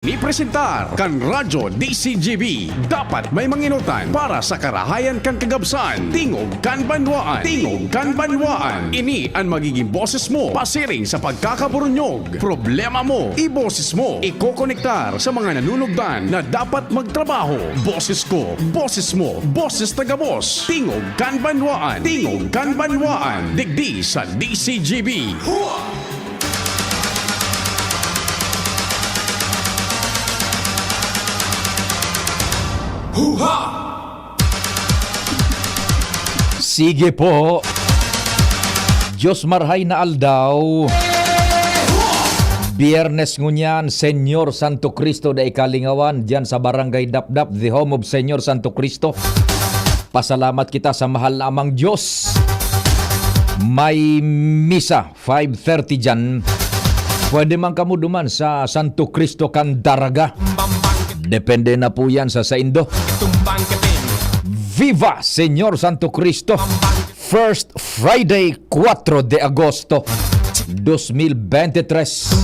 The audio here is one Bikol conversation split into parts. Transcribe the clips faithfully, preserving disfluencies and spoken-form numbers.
Ni presentar kan Radyo D C G B. Dapat may manginutan para sa karahayan kan kagabsan. Tingog kan banwaan. Tingog kan banwaan. Ini an magiging boses mo pasiring sa pagkakaburunyog. Problema mo, iboses mo. Ikokonektar sa mga nanunugdan na dapat magtrabaho. Boses ko, boses mo, boses ta gabos. Tingog kan banwaan. Tingog kan banwaan. Digdi sa D C G B. Huha! Sige po. Diyos marhay na aldaw. Biyernes ngunyan, Señor Santo Cristo da ikalingawan, diyan sa Barangay Dapdap, the home of Señor Santo Cristo. Pasalamat kita sa mahal na Amang Diyos. May misa, five thirty diyan. Pwede man kamo duman sa Santo Cristo kan Daraga. Depende na po yan sa saindo. Viva Señor Santo Cristo! First Friday, kwatro de Agosto, dos mil bente tres.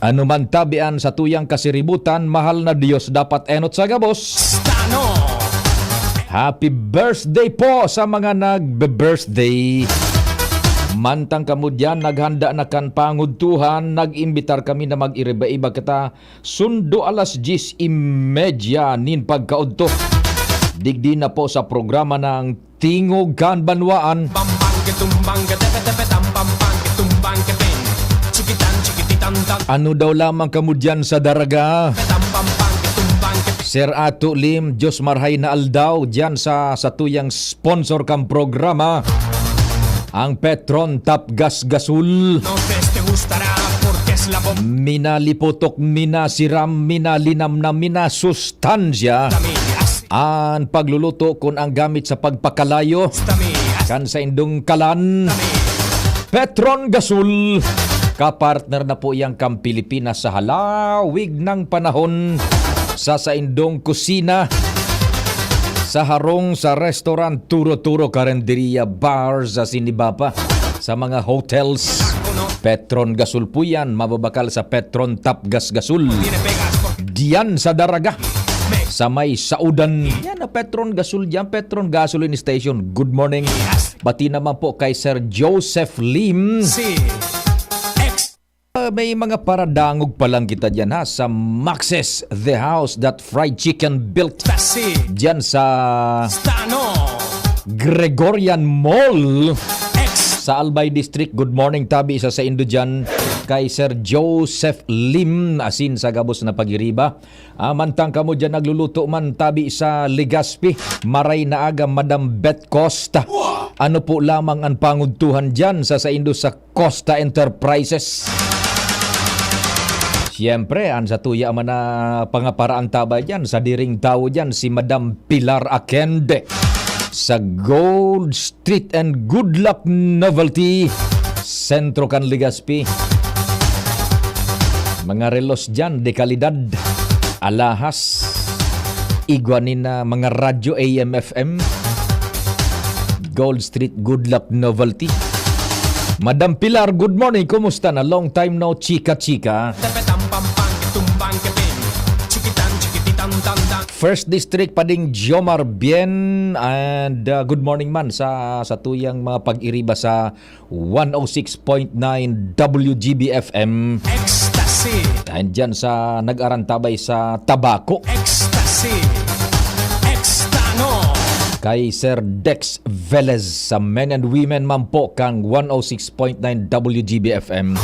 Ano man tabian sa tuyang kasiributan, mahal na Diyos dapat enot sa gabos. Happy birthday po sa mga nagbe-birthday. Mantang kamo diyan, naghanda na kan pangudtuhan, nag-imbitar kami na mag-iriba-iba kita sundo alas diyes y media nin pagkaudto. Digdi na po sa programa ng Tingog kan Banwaan. Ano daw lamang kamo diyan sa Daraga? Sir Ato Lim, Diyos marhay na aldaw diyan sa satuyang sponsor kan programa, ang Petron Tapgas Gasol. Minalipotok, minasiram, minalinamnam, minasustansya an pagluluto kun ang gamit sa pagpakalayo kan saindong kalan. Petron Gasol, kapartner na po iyang kan Pilipinas sa halawig ng panahon sa saindong kusina, sa harong, sa restaurant, turo-turo, karinderya, bars, sa sinibapa, sa mga hotels. Petron Gasol po yan, mababakal sa Petron Tapgas Gasol. Diyan sa Daraga, sa may Saudan. Yan na Petron Gasol diyan, Petron Gasoline Station. Good morning. Bati naman po kay Sir Joseph Lim. Si X. Ah, may mga paradangog pa lang kita diyan, ha, sa Max's The House That Fried Chicken Built. Tasi. Diyan sa Stano. Gregorian Mall. X. Sa Albay District. Good morning, tabi sa saindo diyan kay Sir Joseph Lim, asin sa gabos na pagiriba. Ah, mantang kamo diyan nagluluto man, tabi sa Legazpi, maray na aga, Madam Beth Costa. Ano po lamang ang pangudtuhan diyan sa saindo sa Costa Enterprises? Siyempre, an satuya man na pangaparaan tabay diyan, sadiring tawo diyan, si Madam Pilar Akende sa Gold Street and Good Luck Novelty, sentro kan Legazpi. Mga relos diyan, de kalidad, alahas, igwa nin, ah, mga radyo A M F M. Gold Street, Good Luck Novelty. Madam Pilar, good morning. Kumusta na? Long time no chika-chika. First District, Pading Jomar Bien, and, uh, good morning man sa, sa tuyang mga pag-iriba sa one oh six point nine W G B F M. Ecstasy. And dyan sa nag-arantabay sa Tabaco. Ecstasy. Extano. Kay Sir Dex Velez sa men and women man po kang one oh six point nine W G B F M.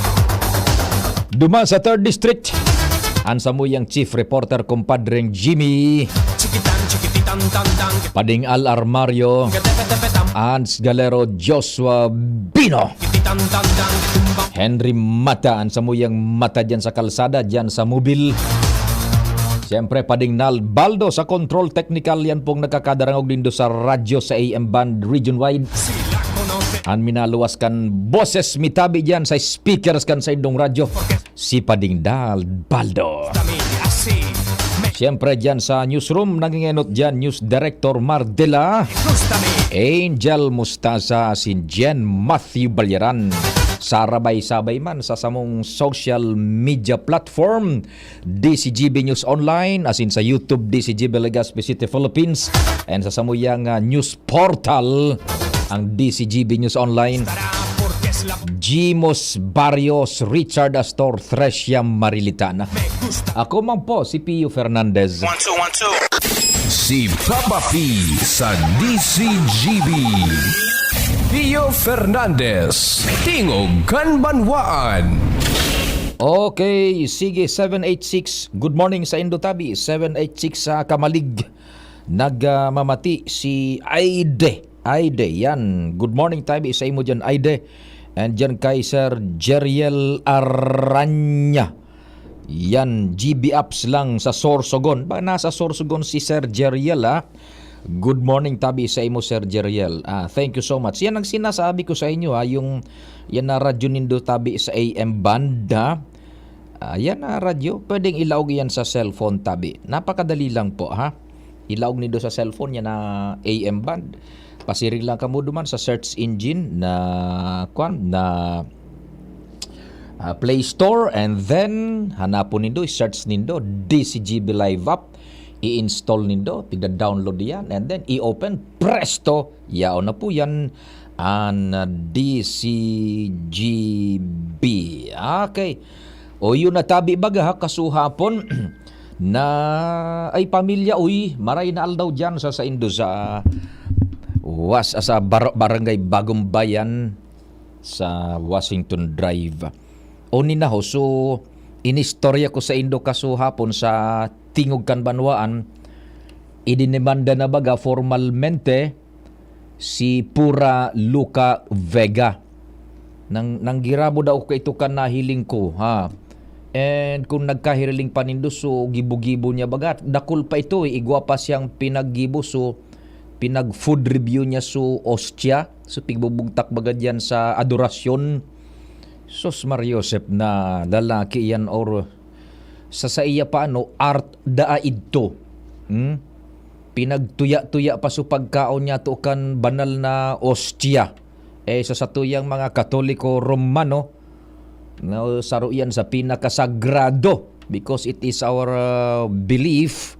Duman sa Third District, an samuyang chief reporter, kumpadreng Jimmy. Chikitan, chikititan, tan, tan. Pading Al Armario, Hans Galero, Joshua Bino, chikititan, tan, tan. Henry Mata, an samuyang mata dyan sa kalsada, dyan sa mobil. Siyempre, Pading Nal Baldo sa control technical, yan pong nakakadarangog nindo sa radyo sa A M band region wide. An minaluwas kan boses mitabi diyan sa speakers kan saindong radyo, si Pading Nal Baldo. Siyempre, diyan sa newsroom, nangingenot diyan, News Director Mardela, Angel Mustasa, si Jen Matthew Balyaran. sarabay-sabay man sa samong social media platform, D C G B News Online, asin sa YouTube, D C G B Legazpi City, Philippines, and sa samuyang ah, news portal, ang D C G B News Online. Jimos Barrios, Richard Astor, Thresia Marilitana. Ako man po si Pio Fernandez. One, two, one, two. Si Papa P sa D C G B. Pio Fernandez, Tingog kan Banwaan. Okay, sige, seven eight six. Good morning sa Indo Tabi, seven eight six sa Kamalig. Nagmamati si Aide. Aide, yan. Good morning, Tabi, sa imo dyan, Aide. And dyan kay Sir Jeriel Aranya. Yan, G B Apps lang sa Sorsogon. Ba, nasa Sorsogon si Sir Jeriel, ah. Good morning, Tabi, sa imo, Sir Jeriel. Ah, thank you so much. Yan ang sinasabi ko sa inyo, ha, yung yan na radyo nindo, Tabi, sa A M band, ha. Ah, yan na radyo, pwedeng ilaog yan sa cellphone, Tabi. Napakadali lang po, ha. Ilaog nindo sa cellphone yan na A M band. Pasiring lang kamo duman sa search engine na, kwan, na ah, Play Store, and then hanapon nindo, search nindo D C G B Live App, i-install nindo, tigda-download yan, and then i-open, presto, yaon na po yan, an ah, D C G B. Okay. O yun na, Tabi, baga ha, kasuhapon na ay pamilya, uy, maray na aldaw dyan sa saindo sa was sa bar- barangay Bagong Bayan sa Washington Drive. O ninaho, so inistorya ko saindo kasuhapon sa Tingog kan Banwaan, idinemanda na baga formalmente si Pura Luca Vega. Nang, nanggirabo daw ko ito kan nahiling ko, ha. And kung nagkahiriling pa nindo, so gibo-gibo niya baga, dakul pa ito, eh, igwa pa siyang pinaggibo, so pinag-food review niya, so ostia, so pigbubugtak baga diyan sa adorasyon. Sus, Mar Joseph, na lalaki yan or sa saiya pa, ano, art daa idto. Hmm? Pinagtuya-tuya pa so pagkaon niya to kan banal na ostia. Eh, sa satuyang mga Katoliko Romano, no, saro yan sa pinakasagrado because it is our uh, belief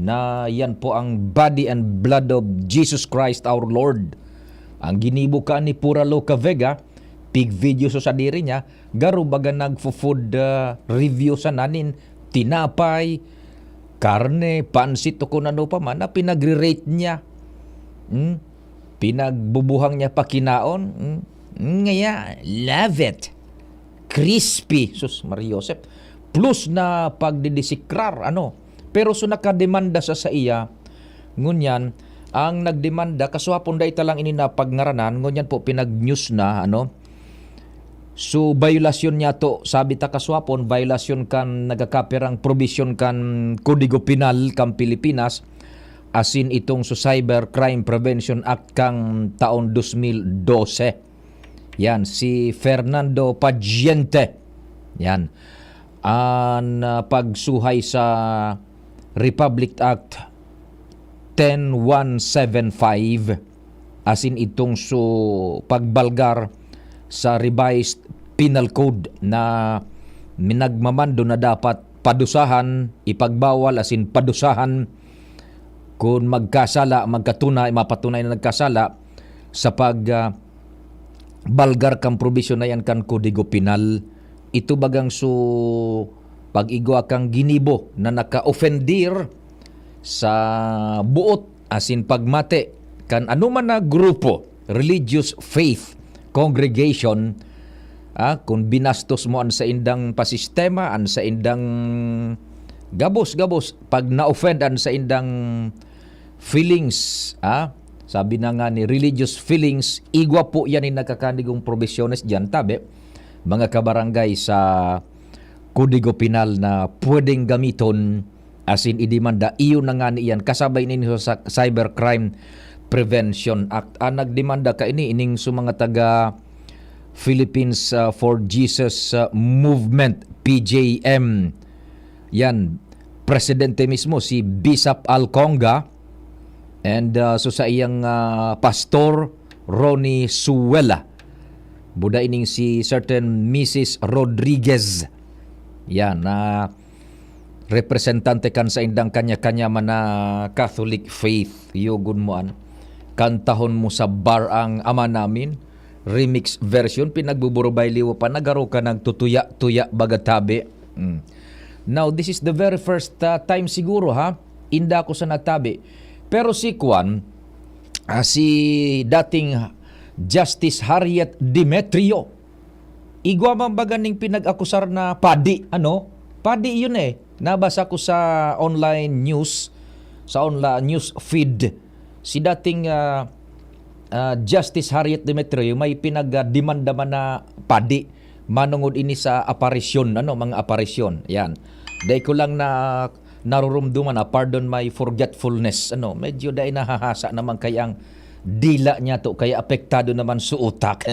na yan po ang body and blood of Jesus Christ our Lord. Ang ginibo ka ni Pura Loca Vega, pig video sa sadiri niya, garo baga nagfo-food uh, review sa nanin, tinapay, karne, pansit o kung ano pa man na pinagre-rate niya. Hmm? Pinagbubuhang niya pa kinaon. Hmm? Ngaya, love it. Crispy. Sus, Mar Joseph. Plus na pagdidisikrar, ano. Pero so nakademanda sa saiya, ngunyan, ang nagdemanda, kasuhapon dai ta lang ini napagnaranan, ngunyan po pinag-news na, ano. So, violasyon niya to, sabi ta kasuhapon, violasyon kan nagkakapirang probisyon kan Kodigo Penal kan Pilipinas, asin itong sa Cyber Crime Prevention Act kan taon dos mil dose. Yan, si Fernando Pagiente. Yan. An ah, pagsuhay sa Republic Act ten one seven five, asin itong su pagbalgar sa Revised Penal Code na minagmamando na dapat padusahan, ipagbawal asin padusahan kun magkasala, magkatunay, mapatunay na nagkasala sa pag, ah, balgar kan probisyon na yan kan Kodigo Penal. Ito bagang su pag-igwa kang ginibo na naka-ofender sa buot asin pagmati kan anoman na grupo, religious faith, congregation, ah, kung binastos mo an saindang pasistema, an saindang gabos-gabos, pag na-offend an saindang feelings, ah, sabi na nga ni religious feelings, igwa po yan yung nagkakanigong probisyones dyan, tabi, mga kabarangay sa Kodigo Penal na pwedeng gamiton asin idemanda, iyo na ngani iyan kasabay nin sa Cybercrime Prevention Act. Ang nagdemanda kaini ining su mga taga Philippines, ah, for Jesus, ah, Movement, P J M. Yan, presidente mismo si Bishop Alconga and, ah, so sa iyang, ah, pastor, Ronnie Suela. Buda ining si certain Missus Rodriguez. Yan, na representante kan saindang kanya-kanya man na Catholic faith. Yugon mo an, "Kantahon mo sa bar ang Ama Namin." Remix version, pinagbuburubayliwa pa, nagaro ka nagtutuya-tuya baga tabi. Mm. Now, this is the very first, ah, time siguro, ha? Inda ako sa natabi. Pero si Kwan, ah, si dating Justice Harriet Demetrio, igwa man baga ning pinag-akusar na padi, ano? Padi yun eh. Nabasa ko sa online news, sa onla-, news feed, si dating, ah, ah, Justice Harriet Demetrio may pinagdemanda man na padi manungod ini sa aparisyon, ano, mga aparisyon. Yan. Dai ko lang na narurumduman na, pardon my forgetfulness, ano, medyo dai nahahasa naman kaya ang dila niya to, kaya apektado naman sa utak.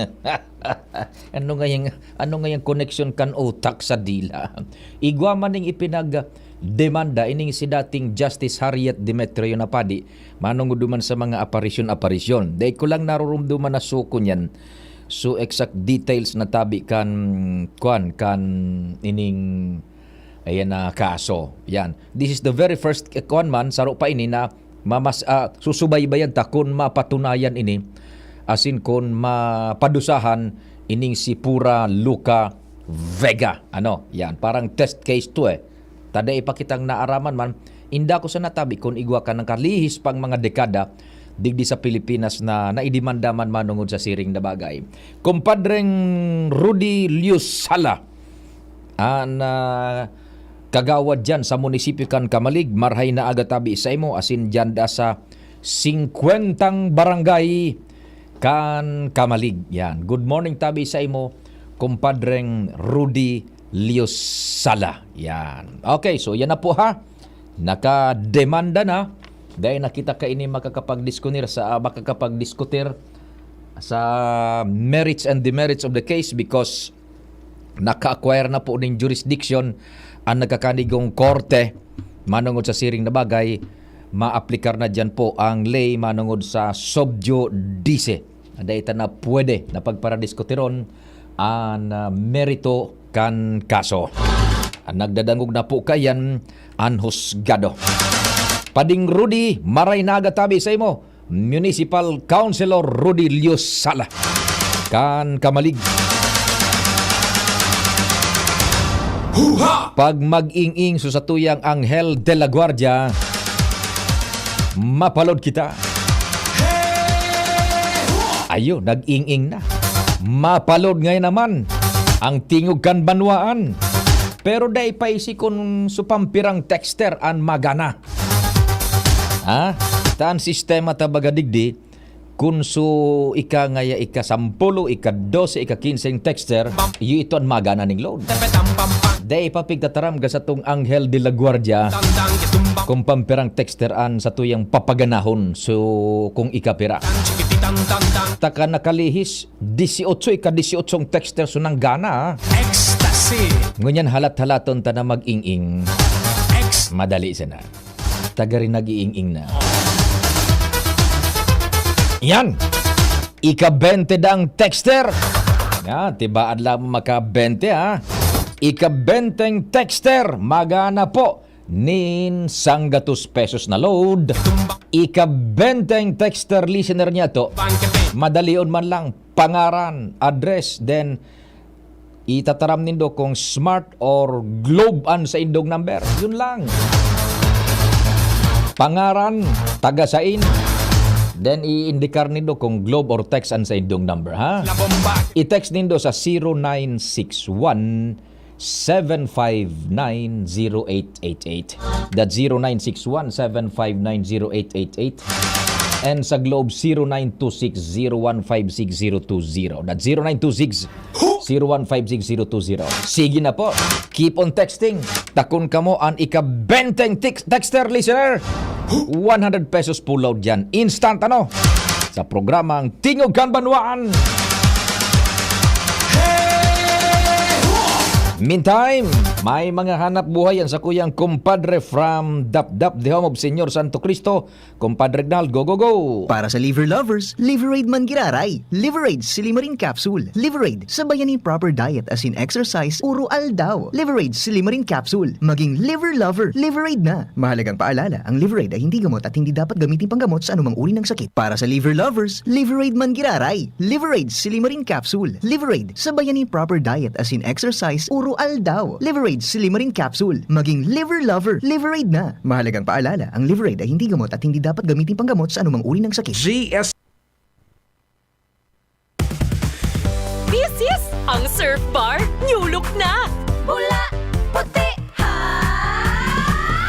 Ano nga yung, ano nga yung connection kan utak sa dila? Igwa man ning ipinagdemanda ining si dating Justice Harriet Demetrio na padi, manungod duman sa mga aparisyon-aparisyon. Dai ko lang narurumduman na suko niyan. So, exact details na tabi kan, kwan, kan ining, ayan na kaso. Yan. This is the very first, eh, kwan man, saro pa ini na mamas-, ah, susubaybayan ta kun mapatunayan ini, asin kun mapadusahan ining si Pura Luca Vega. Ano? Yan. Parang test case to eh. Ta dai pa kitang naaraman man, inda ko sa natabi kun igwa kan nakalihis pang mga dekada digdi sa Pilipinas na naidemanda man manungod sa siring na bagay. Kumpadreng Rudy Liusala, an, ah, kagawad diyan sa munisipyo kan Camalig, marhay na aga tabi saimo, asin diyan da sa singkwentang barangay kan Camalig. Yan. Good morning tabi saimo, kumpadreng Rudy Liusala. Yan. Okay, so yan na po ha. Nakademanda na. Dai na kita kaini makakapagdiskunir sa, ah, makakapagdiskutir sa merits and demerits of the case because naka-acquire na po ning jurisdiction ang nagkakanigong korte. Manungod sa siring na bagay, maaplikar na diyan po ang ley manungod sa sub judice. Dai ta na pwede na pagparadiskutiron an, ah, merito kan kaso. Nagdadangog na po kayan an husgado. Pading Rudy, maray na aga tabi saimo, Municipal Councilor Rudy Liusala kan Camalig. Huha! Pag mag-ing-ing so satuyang Anghel de la Guardia, mapalod kita. Ayo, nag-ing-ing na. Mapalod ngayon naman ang tingog kan banwaan. Pero dai pa isi kun so pampirang texter an magana. Ha? Ta an sistema ta baga digdi, kun so ika ngaya ika sampolo, ika dose, ika kinseng texter, iyo ito an magana ning load. Dai pa pigtataram ga satong Anghel de la Guardia kung pampirang texter an satuyang papaganahon. So, kung ika pira. Taka nakalihis, disiotso, ika-disiyotso ang texter so nanggana, ah. Ecstasy. Ngunyan halat-halaton ta na mag-ing-ing. Ex- Madali sana. Taga rin nag-iing-ing na. Yan. Ika-bente dang texter. Yan, tibaad lang maka-bente, ha. Ika-benteng texter, magana po nin sanggatos pesos na load. Ika-benteng texter listener niya to, madalion man lang, pangaran, address, then itataram nindo kung Smart or Globe an saindong number. Yun lang. Pangaran, taga sain, then i-indikar nindo kung Globe or text an saindong number, ha? I-text nindo sa zero nine six one, seven five nine, zero eight eight eight. That's zero nine six one, seven five nine, zero eight eight eight. And sa Globe, zero nine two six, zero one five six, zero two zero. That's zero nine two six, zero one five six, zero two zero. Sige na po. Keep on texting. Takon kamo an ika-benteng tex-, texter listener. One hundred pesos pulao dyan. Instant, ano? Sa programang Tingog Kan Banwaan. Meantime, May mga hanap buhay yan sa kuyang kumpadre from Dapdap, the home of Señor Santo Cristo. Kumpadre Gnal, go, go, go! Para sa liver lovers, Liveraid man giraray. Liveraid Silimarin Capsule. Liveraid, sabayan ni proper diet as in exercise, uro aldaw. Liveraid Silimarin Capsule. Maging liver lover, Liveraid na. Mahalagang paalala, ang Liveraid ay hindi gamot at hindi dapat gamitin panggamot sa anumang uri ng sakit. Para sa liver lovers, Liveraid man giraray. Liveraid Silimarin Capsule. Liveraid, sabayan ni proper diet as in exercise, uro aldaw. Liveraid Silimarin Capsule. Maging liver lover, Liveraid na. Mahalagang paalala, ang Liveraid ay hindi gamot at hindi dapat gamitin panggamot sa anumang uri ng sakit. G S This is ang Surf Bar New Look na! Pula, puti, ha!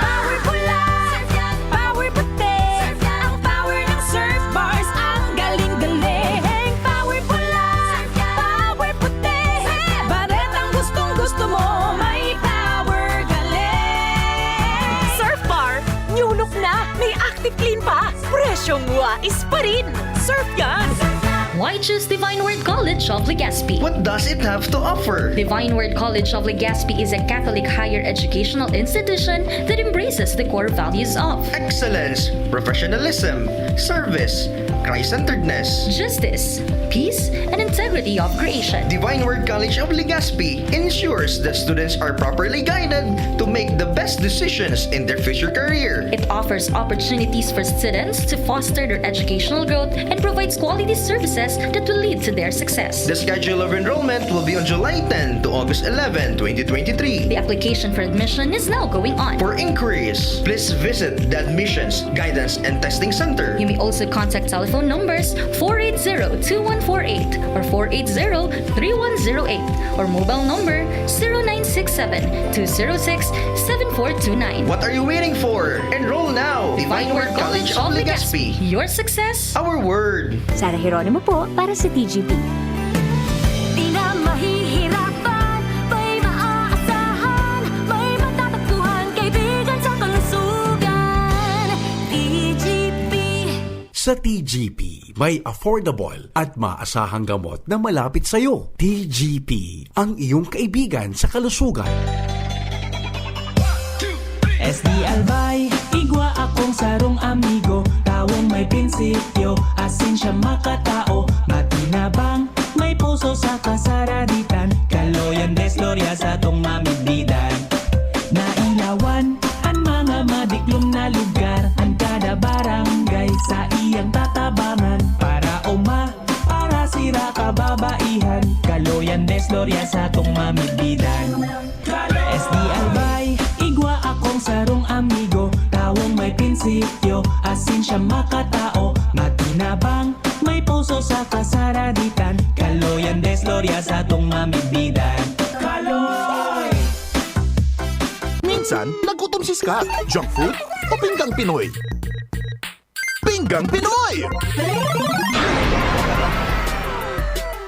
Power pula! Surf yan! Power puti! Surf yan! Ang power ng Surf Bars, ang galing-galing! Power pula! Surf yan! Power puti! Surf yan! Baretang gustong-gusto mo, may power galing! Surf Bar New Look na! May Active Clean pa! Presyong wais pa rin! Surf yan! Why choose Divine Word College of Legazpi? What does it have to offer? Divine Word College of Legazpi is a Catholic higher educational institution that embraces the core values of excellence, professionalism, service, Christ-centeredness, justice, peace, and integrity of creation. Divine Word College of Legazpi ensures that students are properly guided to make the best decisions in their future career. It offers opportunities for students to foster their educational growth and provides quality services that will lead to their success. The schedule of enrollment will be on July ten to August eleven, twenty twenty-three. The application for admission is now going on. For inquiries, please visit the Admissions, Guidance, and Testing Center. You may also contact telephone numbers four eight zero two one four eight or four eight zero three one zero eight or mobile number zero nine six seven two zero six seven four two nine. What are you waiting for? Enroll now! Divine Word College of Legazpi. Your success, our word. Sara Jeronimo po para sa T G P. Di na mahihirapan, may maaasahan, may matatakbuhan, kaibigan sa kalusugan. T G P. Sa T G P, may affordable at maasahang gamot na malapit sa'yo. T G P, ang iyong kaibigan sa kalusugan. S D Albay, igwa akong sarong amigo, tawong may prinsipyo, asin siya makatao, matinabang, may puso sa kasaraditan, kaloyan des gloria sa tong mamidbidan. Nailawan an mga madiklom na lugar, an kada barangay sa iyang tatabangan, para uma, para sira kababaihan, kaloyan des gloria sa tong mamidbidan. S D Albay, igwa akong sarong amigo, tawong may prinsipyo, asin siya makatao, matinabang, may puso sa kasaraditan, kaloyan des gloria sa tong mamidbidan. Kaloy! Minsan, nagutom si Scott. Junk food o pinggang Pinoy? Pinggang Pinoy!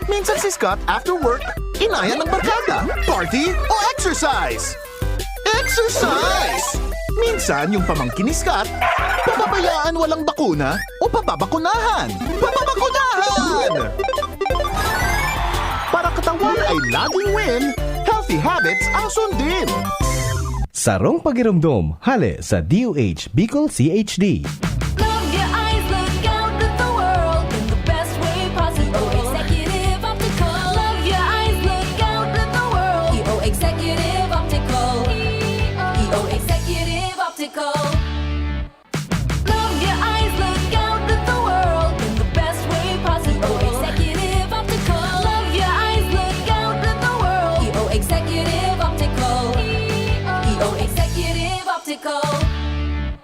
Minsan si Scott after work, inaya ng barkada, party o exercise? Exercise! Minsan yung pamangkin ni Scott, pababayaan walang bakuna o pababakunahan? Pababakunahan! Para katawan ay laging win, healthy habits ang sundin. Sarong pagiromdom, hale sa D O H Bicol C H D. Love your eyes, look out at the world in the best way possible. E O Executive Optical. Love your eyes, look out at the world. E O Executive Optical. E O Executive Optical. Love your eyes, look out at the world in the best way possible. E O Executive Optical. Love your eyes, look out at the world. E O Executive Optical. E O Executive Optical.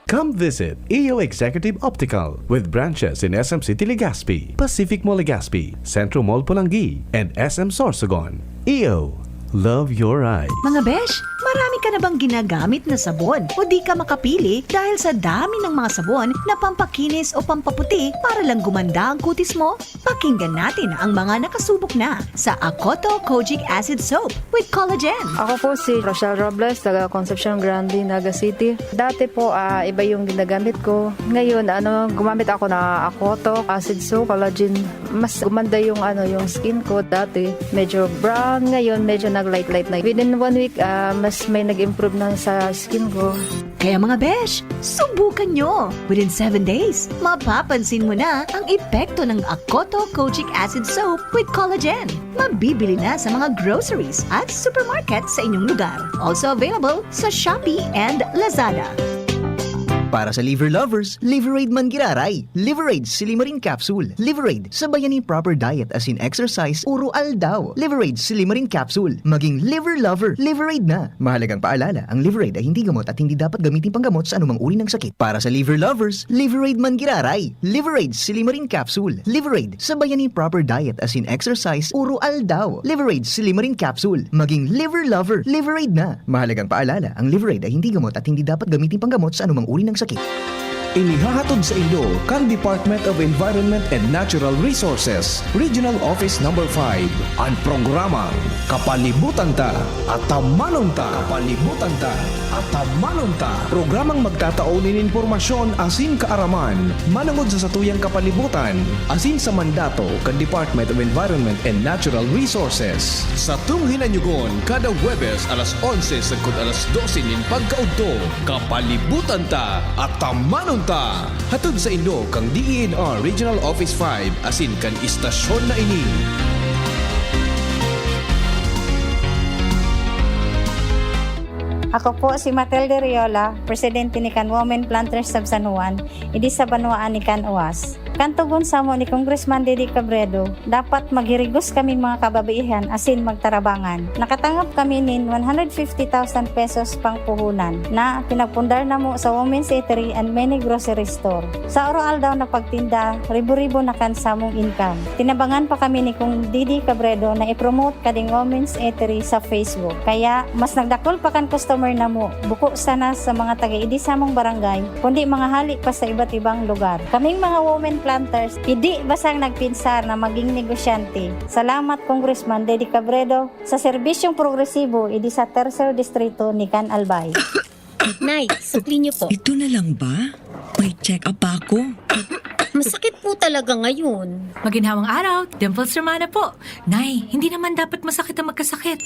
Come visit E O Executive Optical with branches in S M City Legazpi, Pacific Mall Legazpi, Centro Mall Polangui, and S M Sorsogon. E O, love your eyes. Mga besh, marami ka na bang ginagamit na sabon o di ka makapili dahil sa dami ng mga sabon na pampakinis o pampaputi para lang gumanda ang kutis mo? Pakinggan natin ang mga nakasubok na sa Akoto Kojic Acid Soap with Collagen. Ako po si Rochelle Robles, taga Concepcion Grande, Naga City. Dati po, ah, iba yung ginagamit ko. Ngayon, ano, gumamit ako na Akoto Acid Soap, Collagen. Mas gumanda yung, ano, yung skin ko. Dati, medyo brown. Ngayon, medyo Nag-light-light na. Within one week, ah, mas may nag-improve na sa skin ko. Kaya mga besh, subukan nyo! Within seven days, mapapansin mo na ang epekto ng Akoto Kojic Acid Soap with Collagen. Mabibili na sa mga groceries at supermarket sa inyong lugar. Also available sa Shopee and Lazada. Para sa liver lovers, Liveraid man giraray. Liveraid Silimarin Capsule. Liveraid, sabayan ni proper diet asin exercise oro aldaw. Liveraid Silimarin Capsule. Maging liver lover, Liveraid na. Mahalagang paalala, ang Liveraid ay hindi gamot at hindi dapat gamitin panggamot sa anumang uri ng sakit. Para sa liver lovers, Liveraid man giraray. Liveraid Silimarin Capsule. Liveraid, sabayan ni proper diet asin exercise oro aldaw. Liveraid Silimarin Capsule. Maging liver lover, Liveraid na. Mahalagang paalala, ang Liveraid ay hindi gamot at hindi dapat gamitin panggamot sa anumang uri ng sakit. Inihahatod sa inyo kan Department of Environment and Natural Resources, Regional Office Number five, an programang Kapalibutan Ta, Atamanon Ta. Kapalibutan Ta, Atamanon Ta. Programang magtatao nin impormasyon asin kaaraman manongod sa satuyang kapalibutan asin sa mandato kan Department of Environment and Natural Resources. Satong hinanyugon kada Huwebes alas onse sagkod alas dose nin pagkaudto, Kapalibutan Ta, Atamanon Ta. Hatod saindo kan D E N R Regional Office five asin kan istasyon na ini. Ako po si Matilde Riola, presidente ni kan Women Planters of San Juan, idi sa banwaan ni kan Uas. Kan togon samo ni Congressman Didi Cabredo, dapat maghirigos kaming mga kababaihan asin magtarabangan. Nakatangop kami nin one hundred fifty thousand pesos pangpuhunan na pinagpundar namo sa Women's Eatery and many grocery store. Sa oro-aldaw na pagtinda, ribo-ribo na kan samong income. Tinabangan pa kami ni Kong Didi Cabredo na i-promote kading Women's Eatery sa Facebook. Kaya, mas nagdakul pa kan customer namo, buko sana sa mga taga-idi samong barangay, kundi mga hali pa sa iba't ibang lugar. Kaming mga women planters, idi basang nagpinsar na maging negosyante. Salamat, Congressman Didi Cabredo, sa serbisyong progresibo idi sa Tercer Distrito ni Can Albay. Nay, sukli niyo po. Ito na lang ba? May check-up pa ako. Masakit po talaga ngayon. Maginhawang araw, Dimples Romana po. Nay, hindi naman dapat masakit ang magkasakit.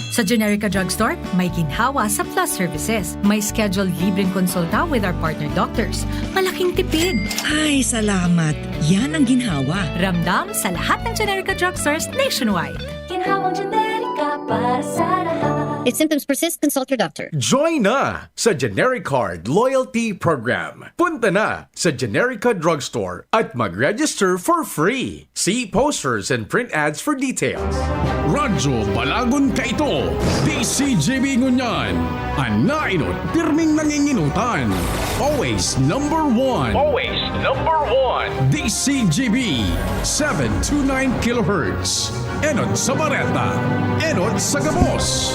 Sa Generica Drugstore, may ginhawa sa Plus Services. May scheduled libreng konsulta with our partner doctors. Malaking tipid. Ay, salamat. Yan ang ginhawa. Ramdam sa lahat ng Generica Drugstores nationwide. Ginhawang Generica para sa lahat. If symptoms persist, consult your doctor. Join na sa Genericard Loyalty Program. Punta na sa Generica Drugstore at mag-register for free. See posters and print ads for details. Radyo Balagon kaito, D C G B ngunyan. An naenot, pirming nanginginutan. Always number one. Always number one. D C G B, seven two nine kilohertz. Enot sa bareta, enot sa gabos.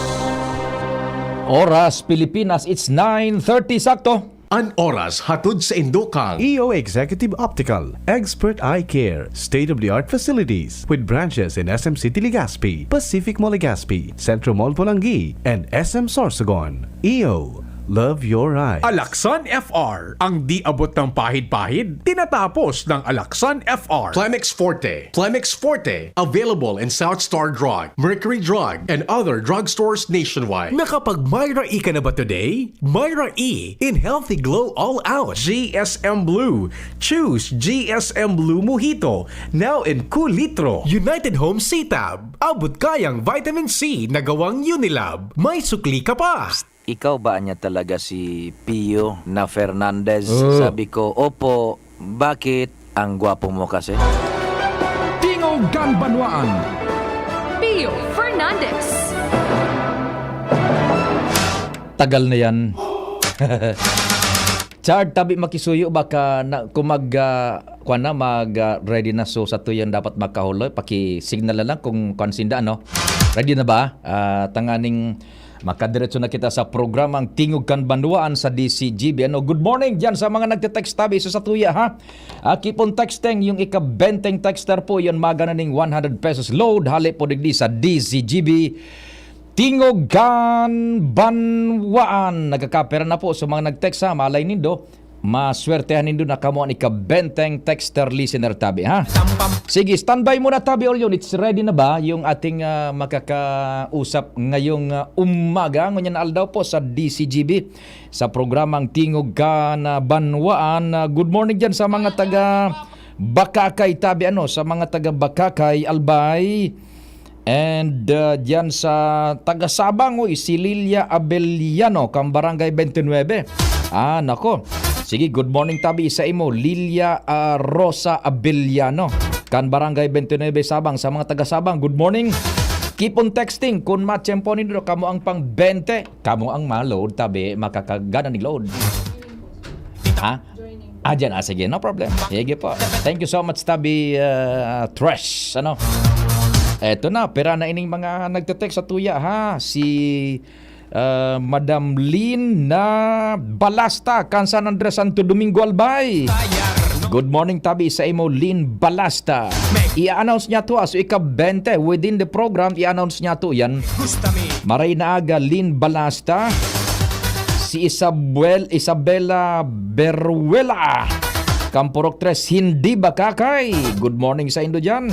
Oras, Pilipinas, it's nine thirty sakto. An oras hatod saindo kan E O Executive Optical, expert eye care, state-of-the-art facilities with branches in S M City Legazpi, Pacific Mall Legazpi, Centro Mall Polangui, and S M Sorsogon. E O, love your eyes. Alaxan F R, ang di abot ng pahid-pahid, tinatapos ng Alaxan F R. Plemex Forte. Plemex Forte, available in South Star Drug, Mercury Drug, and other drugstores nationwide. Nakapag-Myra E ka na ba today? Myra E in healthy glow all out. G S M Blue. Choose G S M Blue Mojito. Now in kulitro. United Home C-Tab. Abot kayang vitamin C na gawang Unilab. May sukli ka pa. Ikaw ba niya talaga si Pio na Fernandez? Oh. Sabi ko, "Opo, bakit? Ang gwapo mo kasi." Tingog kan Banwaan. Pio Fernandez. Tagal na yan. Chard, tabi makisuyo, baka na, kung mag, ah, kwan na, mag, ah, ready na. So, sa tuyan dapat makahuloy, paki-signal na lang kung kwan sinda, ano? Ready na ba? Ah, tanganing makadiretso na kita sa programang Tingog kan Banwaan sa D C G B. Ano, good morning dyan sa mga nagte-text tabi sa satuya, ha? Ah, keep on texting, yung ika-benteng texter po, yun, magana ning one hundred pesos load, hali po digdi sa D C G B. Tingog kan Banwaan. Nagkakapera na po sa mga nag-text, ha, malay nindo. Maswertehan nindo na kamo an ika-benteng texter listener tabi, ha? Sige, standby muna tabi, Orion. It's ready na ba yung ating, ah, makakausap ngayong, ah, umaga, ngunyan na aldaw po sa D C G B, sa programang Tingog Kan, ah, Banwaan. Ah, good morning dyan sa mga taga Bacacay tabi, ano, sa mga taga Bacacay, Albay. And, uh, diyan sa taga Sabang, uy, si Lilia Abellano, kan Barangay twenty-nine. Ah, nako. Sige, good morning tabi sa imo, Lilia, ah, Rosa Abellano, kan Barangay twenty-nine Sabang. Sa mga taga Sabang, good morning. Keep on texting. Kun matiyempo nindo, kamo ang pang twenty, kamo ang ma-load tabi, makakagana ni load. Ha? Ah, dyan. Ah, sige. No problem. Sige po. Thank you so much, Tabi, uh, Trash. Ano? Eto na, pera na ining mga nagte-text sa tuya, ha? Si, uh, Madam Lynn na Balasta, kan San Andres, Santo Domingo, Albay. Good morning, Tabi, sa imo, Lynn Balasta. I-announce niya to, ah. So, ika-twenty within the program, i-announce niya to yan. Maray na aga, Lynn Balasta. Si Isabel, Isabella Beruela. Kampurok tres, hindi Bacacay. Good morning sa indo dyan.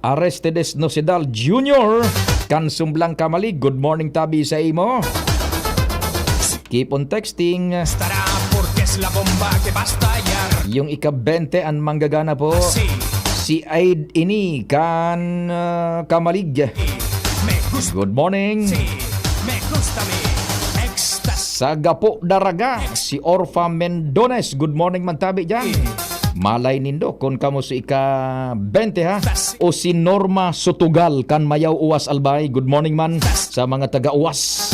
Aristides Nosedal Junior, kan Sumblang Kamalig. Good morning, Tabi, sa imo. Keep on texting. Estará porque es la bomba que va a estallar. Yung ika-twenty an manggagana po. Si. Si Aid ini kan, ah, Kamalig. Me gusta. Good morning. Si. Me gusta mi. Extas. Sa Gapo Daraga, si Orfa Mendones. Good morning, man tabi dyan. Malay nindo kun kamo si ika-twenty, ha? O si Norma Sutugal kan Mayaw, Uwas, Albay. Good morning man sa mga taga Uwas.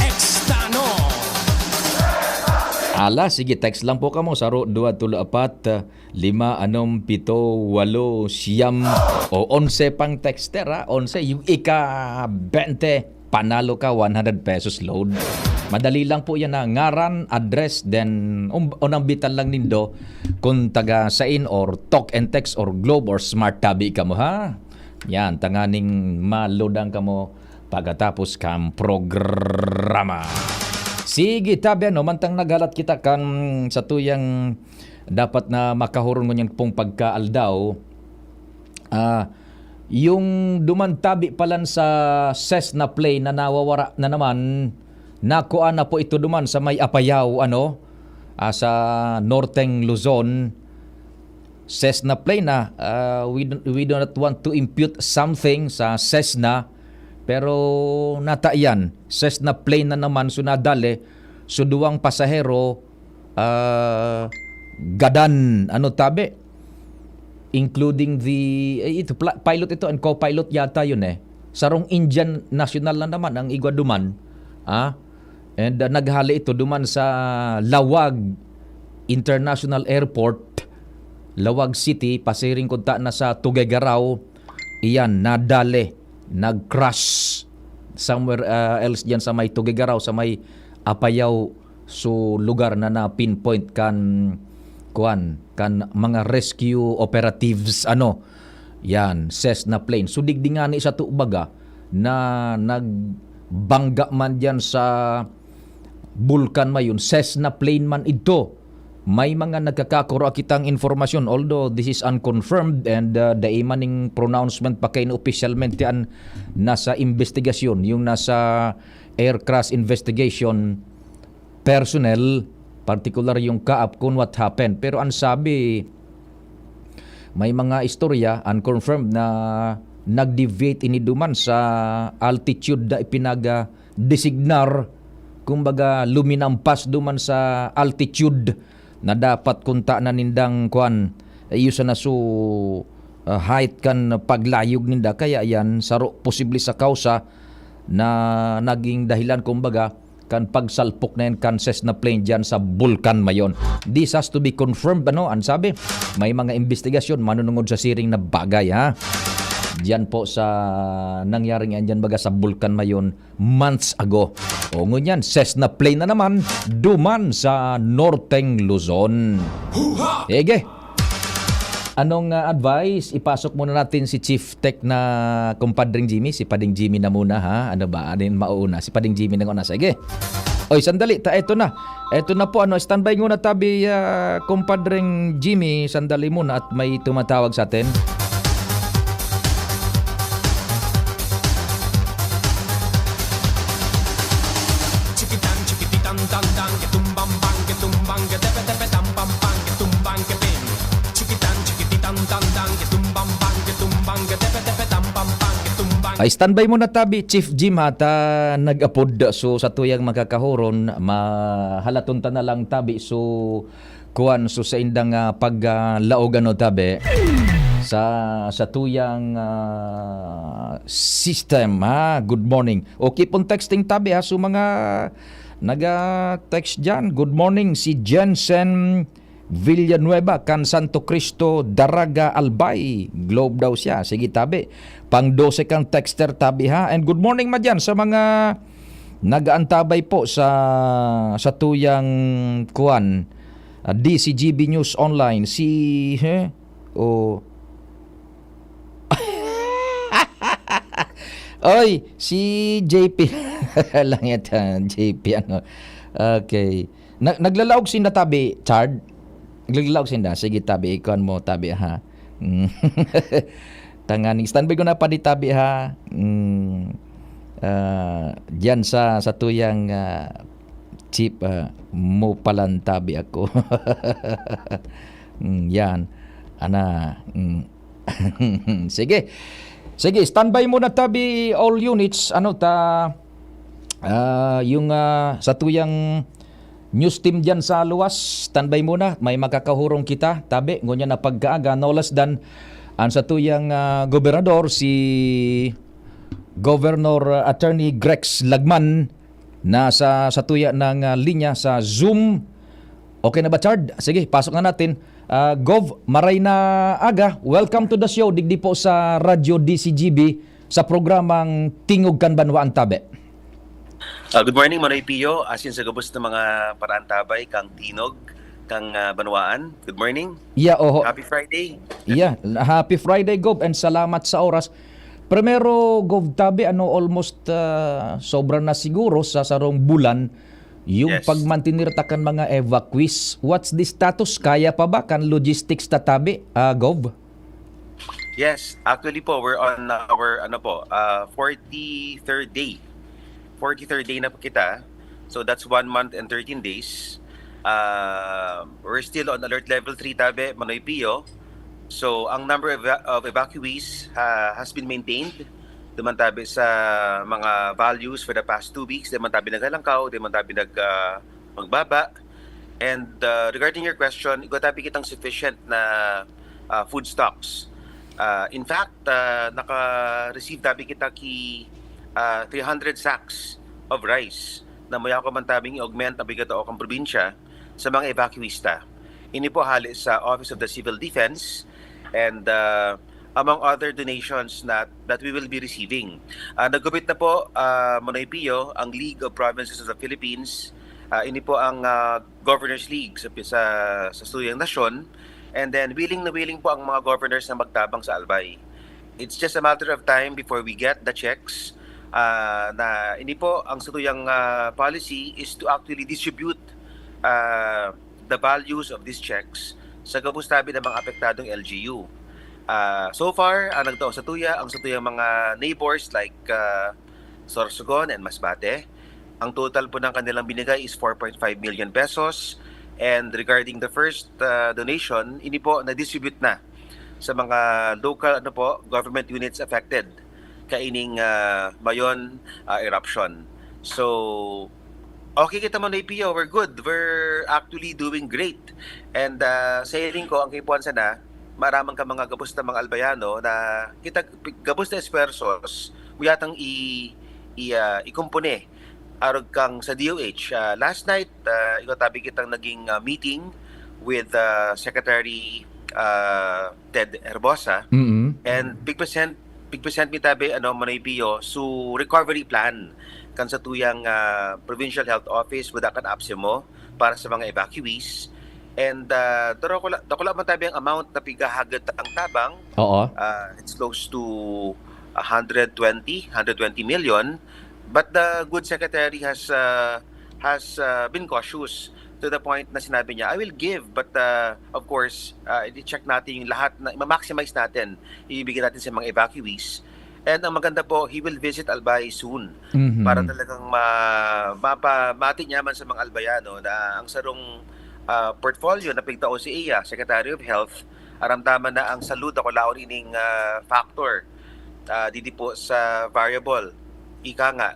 Ala, sige, text lang po kamo. Saro, dua, tulo, apat, lima, anom, pito, walo, siyam, o onse pang texter, ha? Onse, yung ika-twenty, panalo ka one hundred pesos load. Madali lang po yan, ha. Ngaran, address, then, um, unang bitan lang nindo kung taga sain or Talk and Text or Globe or Smart Tabi kamo, ha? Yan, tanganing ma-load ang kamo pagkatapos kan programa. Sige, tabi, ano, mantang naghalat kita kan sa tuyang dapat na makahuron ngunyan pong pagkaaldaw, ah, yung duman tabi palan sa Cessna plane na nawawara na naman, nakuha na po ito duman sa may Apayao, ano, ah, sa Norteng Luzon. Cessna plane na, ah, we do, we do not want to impute something sa Cessna, pero nata yan, Cessna plane na naman, so nadali, so duwang pasahero, ah, gadan, ano tabi, including the, eh, ito, pla-, pilot ito and co-pilot yata yun eh. Sarong Indian national na naman ang igwa duman. Ah? And, ah, naghali ito duman sa Laoag International Airport, Laoag City, pasiring kunta na sa Tuguegarao. Iyan, nadali, nag-crash somewhere, ah, else diyan sa may Tuguegarao, sa may Apayao, so lugar na na-pinpoint kan, kuan, kan mga rescue operatives, ano, yan, Cessna plane. So, digdi ngani sato baga na nagbangga man diyan sa Bulkan Mayon, Cessna plane man idto. May mga nagkakakuro kitang informasyon, although this is unconfirmed and, uh, dai man ning pronouncement pa kaini opisyalmente, an nasa investigasyon, yung nasa air crash investigation personnel, partikular yung CAAP, kung what happened. Pero ang sabi, may mga istorya, unconfirmed, na nag-deviate ini duman sa altitude na ipinaga-designar, kumbaga, luminampas duman sa altitude na dapat kunta na nindang, kuan, iyo sana su, ah, height kan paglayog ninda. Kaya yan, saro posible sa kausa na naging dahilan, kumbaga, kan pagsalpok na yan kan Cessna plane dyan sa Bulkan Mayon. This has to be confirmed, ano, ang sabi, may mga investigasyon manunungod sa siring na bagay, ha? Diyan po sa nangyaring yan dyan, baga sa Bulkan Mayon, months ago. O ngunyan, Cessna plane na naman, duman sa Norteng Luzon. Ege. Anong, ah, advice? Ipasok muna natin si Chief Tech na kumpadring Jimmy. Si Pading Jimmy na muna, ha? Ano ba? Ano yung mauuna? Si Pading Jimmy na muna. Sige. Oy, sandali, ta eto na. Eto na po, ano, standby muna tabi, ah, kumpadreng Jimmy, sandali muna at may tumatawag sa atin. Chikitan, chikipitan, tan, tan, ke tumbang, bang, ke tumbang, ke tepe, tepe, tam, pam, pang, ke tumbang, ke ping. Chikitan, chikipitan, tan, tan, ke tumbang, bang, ke tumbang, ke tepe, tepe, tam, pam, pang, ke tumbang. Ay, standby muna tabi, Chief Jim, ha, ta nag-apod. So, sa tuyang makakahuron, mahalaton ta na lang tabi. So, kuwan, so, sa indang, ah, pag, ah, laog, ano, tabi, sa, sa tuyang, ah, system, ha? Good morning. O, keep on texting tabi, ha? So, mga naga-text dyan, good morning, si Jensen Villanueva, kan Santo Cristo, Daraga, Albay. Globe daw siya. Sige, tabi. Pang dose kang texter, tabi, ha? And good morning, madyan, sa mga nag-aantabay po sa, sa tuyang, kuwan, ah, D C G B News Online. Si, he? O. Oy, si J P. Lang yata, J P, ano. Okay. Na-, naglalaog sinda tabi, Chard? Naglalaog sinda. Sige, tabi, ikuan mo, tabi, ha? Mm. Tanganing standby ko na pa di tabi, ha? Mm. Ah, diyan sa, sa tuyang, ah, chip, ah, mo palan tabi ako. Mm, yan. Ana, mm. Sige. Sige, standby muna tabi, all units. Ano ta, ah, yung, ah, sa tuyang news team diyan sa luwas, standby muna. May makakahurong kita, tabi, ngunyan na pagkaaga, no less than ang sa tuyang, ah, gobernador, si Governor, ah, Attorney Grex Lagman, nasa satuya ng, ah, linya sa Zoom. Okay na ba, Chard? Sige, pasok na natin. Ah, Gov, maray na aga. Welcome to the show. Digdi po sa Radyo D C G B sa programang Tingog kan Banwaan Tabi. Ah, good morning, Manoy Pio. Asin sa gabos na mga paraantabay, kang Tingog, kang, ah, Banwaan. Good morning. Yeah, oho. Happy Friday. Yeah, happy Friday, Gov, and salamat sa oras. Primero, Gov, tabi, ano, almost, ah, sobra na siguro sa sarong bulan yung Yes. pagmantener ta kan mga evacuees. What's the status? Kaya pa ba kan logistics ta tabi, ah, Gov? Yes, actually po, we're on our, ano po, ah, forty-third day. Forty-third day na po kita. So that's one month and thirteen days. Ah, we're still on alert level three tabi, Manoy Pio. So ang number of, of evacuees ha-, has been maintained. Di man tabi sa mga values for the past two weeks, di man tabi naghalangkaw, di man tabi nag, ah, magbaba. And, ah, regarding your question, igwa tabi kitang sufficient na, ah, food stocks. Ah, in fact, ah, naka-receive tabi kita ki, ah, three hundred sacks of rice na mayako man tabing i-augment ang bigat o kang probinsya sa mga evacuees ta. Ini po hali sa Office of the Civil Defense and, ah, among other donations na that we will be receiving. Ah, nagupit na po, ah, Manoy Pio, ang League of Provinces of the Philippines. Ah, ini po ang, ah, Governors League sa, sa, sa tuyang nasyon. And then, willing na willing po ang mga governors na magtabang sa Albay. It's just a matter of time before we get the checks. Ah, na ini po, ang satuyang, ah, policy is to actually distribute, ah, the values of these checks sa gabos tabi ng mga apektadong L G U. Ah, so far, ang nagtao sa tuya, ang sa tuyang mga neighbors like, ah, Sorsogon and Masbate, ang total po ng kanilang binigay is four point five million pesos. And regarding the first, ah, donation, ini po na-distribute na sa mga local, ano po, government units affected kaining, ah, Mayon, ah, eruption. So, okay kita, Manoy Pio. We're good. We're actually doing great. And, ah, sa hiling ko, ang kaipuhan sana, maaraman ka mga gabos na mga Albayano na kita, gabos na esfuerzos, muyatang i-, i-, ah, ikumpone arog kang sa D O H. Ah, last night, ah, igwa tabi kitang naging, ah, meeting with, ah, Secretary, ah, Ted Herbosa. Mm-mm. And pigpresent, pigpresent mi tabi, ano, Manoy Pio, so recovery plan kan sa tuyang, ah, Provincial Health Office, wada kan APSEMO para sa mga evacuees. And, ah, dakula, dakula man tabi ang amount na pighahagad ang tabang. Oo. Ah, it's close to a hundred twenty, hundred twenty million. But the good secretary has, ah, has, ah, been cautious to the point na sinabi niya, "I will give, but, ah, of course, ah, i-check natin yung lahat na, ma-maximize natin, ibibigay natin sa mga evacuees." And ang maganda po, he will visit Albay soon Mhm. para talagang ma-, mapa-, mati niya man sa mga Albayano na ang sarong, ah, portfolio na pigtao si iya, Secretary of Health, aramdaman na ang salud ako laon ining, ah, factor, ah, didi po sa variable. Ika nga,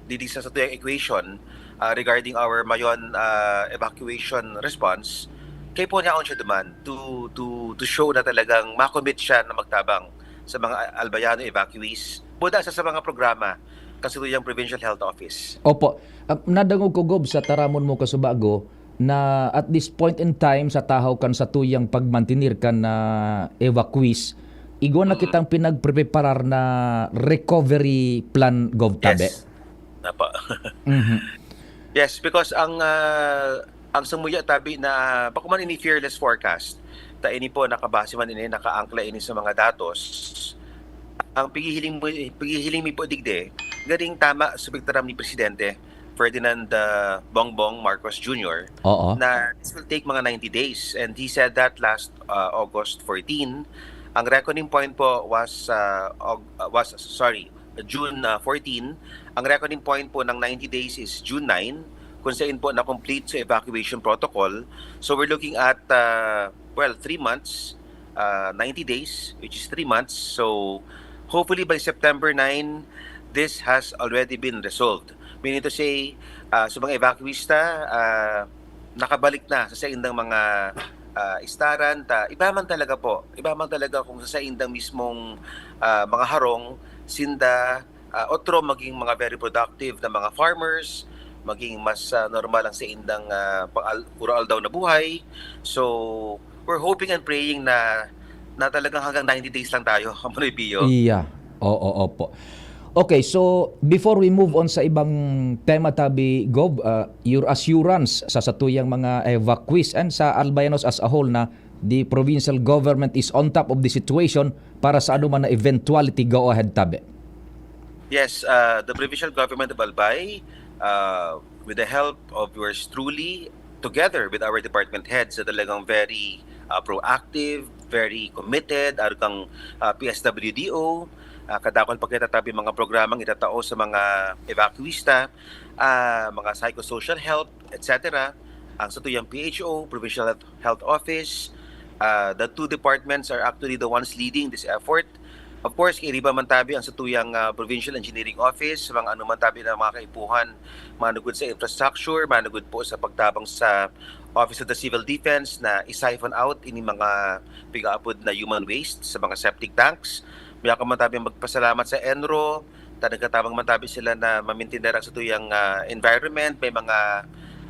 didi sa satuyang equation, ah, regarding our Mayon, ah, evacuation response, kaipuhan yaon siya duman to, to, to show na talagang ma-commit siya na magtabang sa mga Albayano evacuees, buda sa, sa mga programa kan satuyang Provincial Health Office. Opo. Ah, nadangog ko, Gob, sa taramon mo kasubago, na at this point in time, sa tahaw kan satuyang pagmantener kan, ah, evacuees, igwa na Mm. kitang pinagpreparar na recovery plan, Gov Tabe. Yes. Napa. Mhm. Yes, because ang, ah, ang samuya tabi na bako man ini fearless forecast, ta ini po nakabase man ini, nakaangkla ini sa mga datos. Ang paghihiling mo, paghihiling mi po digdi, garing tama sa pagtaram ni Presidente Ferdinand, ah, Bongbong Marcos Junior Oo. na this will take mga ninety days. And he said that last, ah, August fourteen. Ang reckoning point po was, ah, Aug-, ah, was, sorry, June, ah, fourteen. Ang reckoning point po ng ninety days is June nine, kung saan po na-complete sa evacuation protocol. So we're looking at, ah, well, three months, ah, ninety days, which is three months. So hopefully by September nine, this has already been resolved. Meaning to say, ah, sa mga evacuees ta, ah, nakabalik na sa saindang mga, ah, istaran ta. Iba man talaga po, iba man talaga kung sa saindang mismong, ah, mga harong, sinda, ah, otro maging mga very productive na mga farmers, maging mas, ah, normal ang saindang, ah, pang-al-, puro aldaw na buhay. So, we're hoping and praying na, na talagang hanggang ninety days lang tayo, Manoy Pio. Iya. Oo, opo. Okay, so before we move on sa ibang tema, tabi, Gov, ah, your assurance sa satuyang mga evacuees and sa Albayanos as a whole na the provincial government is on top of the situation para sa anuman na eventuality, go ahead, tabi. Yes, uh, the provincial government of Albay, uh, with the help of yours truly, together with our department heads na talagang very, uh, proactive, very committed, arog kan, uh, P S W D O, uh, kadakul pa kita tabi mga programang itatao sa mga evacuista, uh, mga psychosocial help, et cetera. Ang satuyang P H O, Provincial Health, Health Office, uh, the two departments are actually the ones leading this effort. Of course, iriba man tabi ang satuyang, ah, Provincial Engineering Office, mga ano man tabi na mga kaipuhan, manugod sa infrastructure, manugod po sa pagtabang sa Office of the Civil Defense na i-siphon out ini mga pigaapod na human waste sa mga septic tanks. Miyaka man tabi magpasalamat sa ENRO, ta nagkatabang man tabi sila na mamintinar ang satuyang, ah, environment, may mga,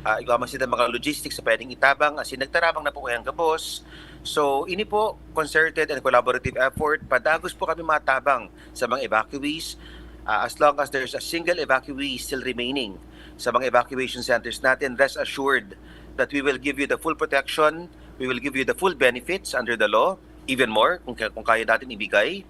ah, igwa man sila mga logistics sa pwedeng itabang, as in, nagtarabang na po kayang gabos. So, ini po, concerted and collaborative effort, padagos po kami matabang sa mga evacuees. Ah, as long as there's a single evacuee still remaining sa mga evacuation centers natin, rest assured that we will give you the full protection, we will give you the full benefits under the law, even more, kung, kung kaya natin ibigay.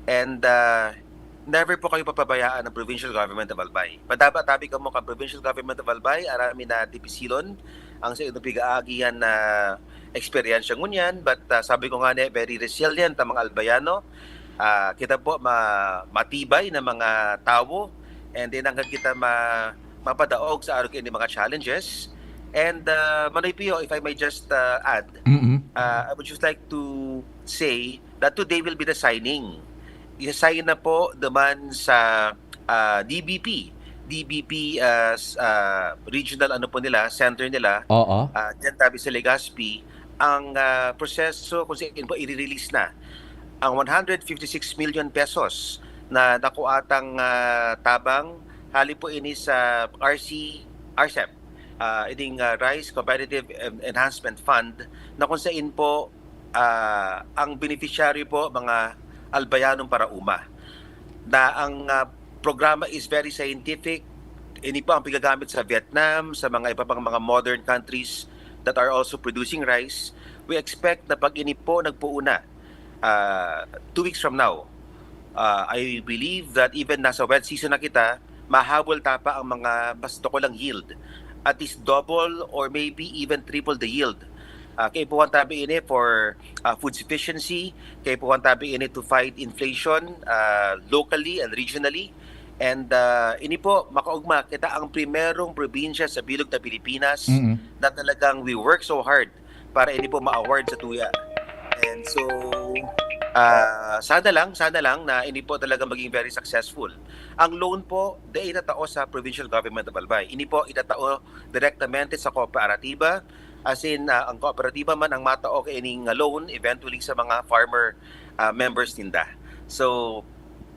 And, ah, never po kayo papabayaan ng Provincial Government of Albay. Madaba tabi kamo kan Provincial Government of Albay, arami na dipisilon ang sa inong pig-aagihan na eksperyensya ngunyan, but, ah, sabi ko nga ni, very resilient ang mga Albayano. Ah, kita po ma-, matibay na mga tawo, and then hanggang kita ma-, mapadaog sa arog ini mga challenges. And, ah, Manoy Pio, if I may just, ah, add, Mm-mm. ah, I would just like to say that today will be the signing. Isa-sign na po naman sa, ah, D B P. D B P, ah, s-, ah, regional ano po nila, center nila, Oo. ah, dyan tabi sa Legazpi, ang, ah, proseso kung saan po i-release na ang one hundred fifty-six million pesos na nakuatang, ah, tabang, hali po ini sa R C, R C E P, ah, ining, ah, Rice Competitive En-, Enhancement Fund, na kung saan po, ah, ang beneficiary po, mga Albayanong parauma. Na ang, ah, programa is very scientific. Ini po ang pigagamit sa Vietnam, sa mga iba pang mga modern countries that are also producing rice. We expect na pag ini po nagpuuna, ah, two weeks from now, ah, I believe that even nasa wet season na kita, mahabol ta pa ang mga mas dakulang yield at least double or maybe even triple the yield. Ah, kaipuhan tabi ini for, ah, food sufficiency, kaipuhan tabi ini to fight inflation, ah, locally and regionally. And, ah, ini po, makaugma, kita ang primerong probinsya sa bilog na Pilipinas Mm. na talagang we work so hard para ini po ma-award sa tuya. And so, ah, sana lang, sana lang na ini po talaga maging very successful. Ang loan po, di itatao sa provincial government of Albay. Ini po itatao direktamente sa kooperatiba. As in, ah, ang kooperatiba man ang matao kaining loan eventually sa mga farmer, ah, members ninda. So,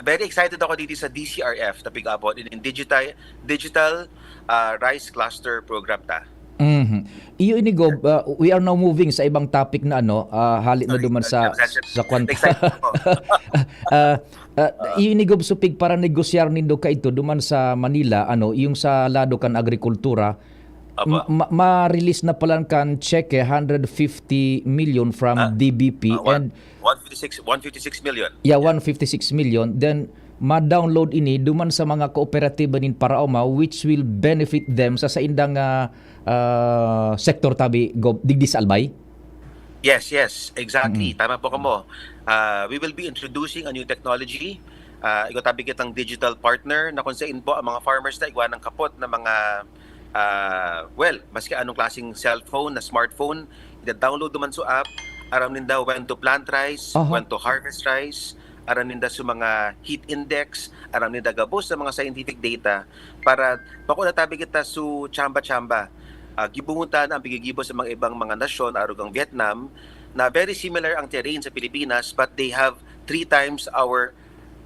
very excited ako dito sa D C R F, tapig-abot, in digital, digital, ah, rice cluster program ta. Mhm. Iyo ini, Gob, ah, we are now moving sa ibang topic na ano, ah, hali na Sorry, duman sorry, sa, sorry. sa kwan-, Excited ako. Ah, ah, iyo ini, Gob, supig para negosyar nindo kaidto duman sa Manila, ano, yung sa lado kan agrikultura, Apo. ma-, ma-release na pala kan cheque, hundred fifty million from Ah, D B P ah, one, and one fifty-six, one fifty-six million. Yeah, Yeah. one fifty-six million. Then, ma-download ini duman sa mga kooperatiba nin paraoma, which will benefit them sa saindang, ah, ah, sektor tabi, Gob, digdi sa Albay? Yes, yes, exactly. Mm. Tama po kamo. Ah, we will be introducing a new technology. Ah, igwa tabi kitang digital partner na kung saan po ang mga farmers na igwa ng kapot na mga, ah, well, maski anong klaseng cellphone na smartphone, ida-download naman sa app, aram ninda when to plant rice, Aha. when to harvest rice, aram ninda sa mga heat index, aram ninda gabos sa mga scientific data para bako na tabi kita su chamba-chamba. Ah, gibungutan ang pigigibo sa mga ibang mga nasyon, arog ang Vietnam, na very similar ang terrain sa Pilipinas, but they have three times our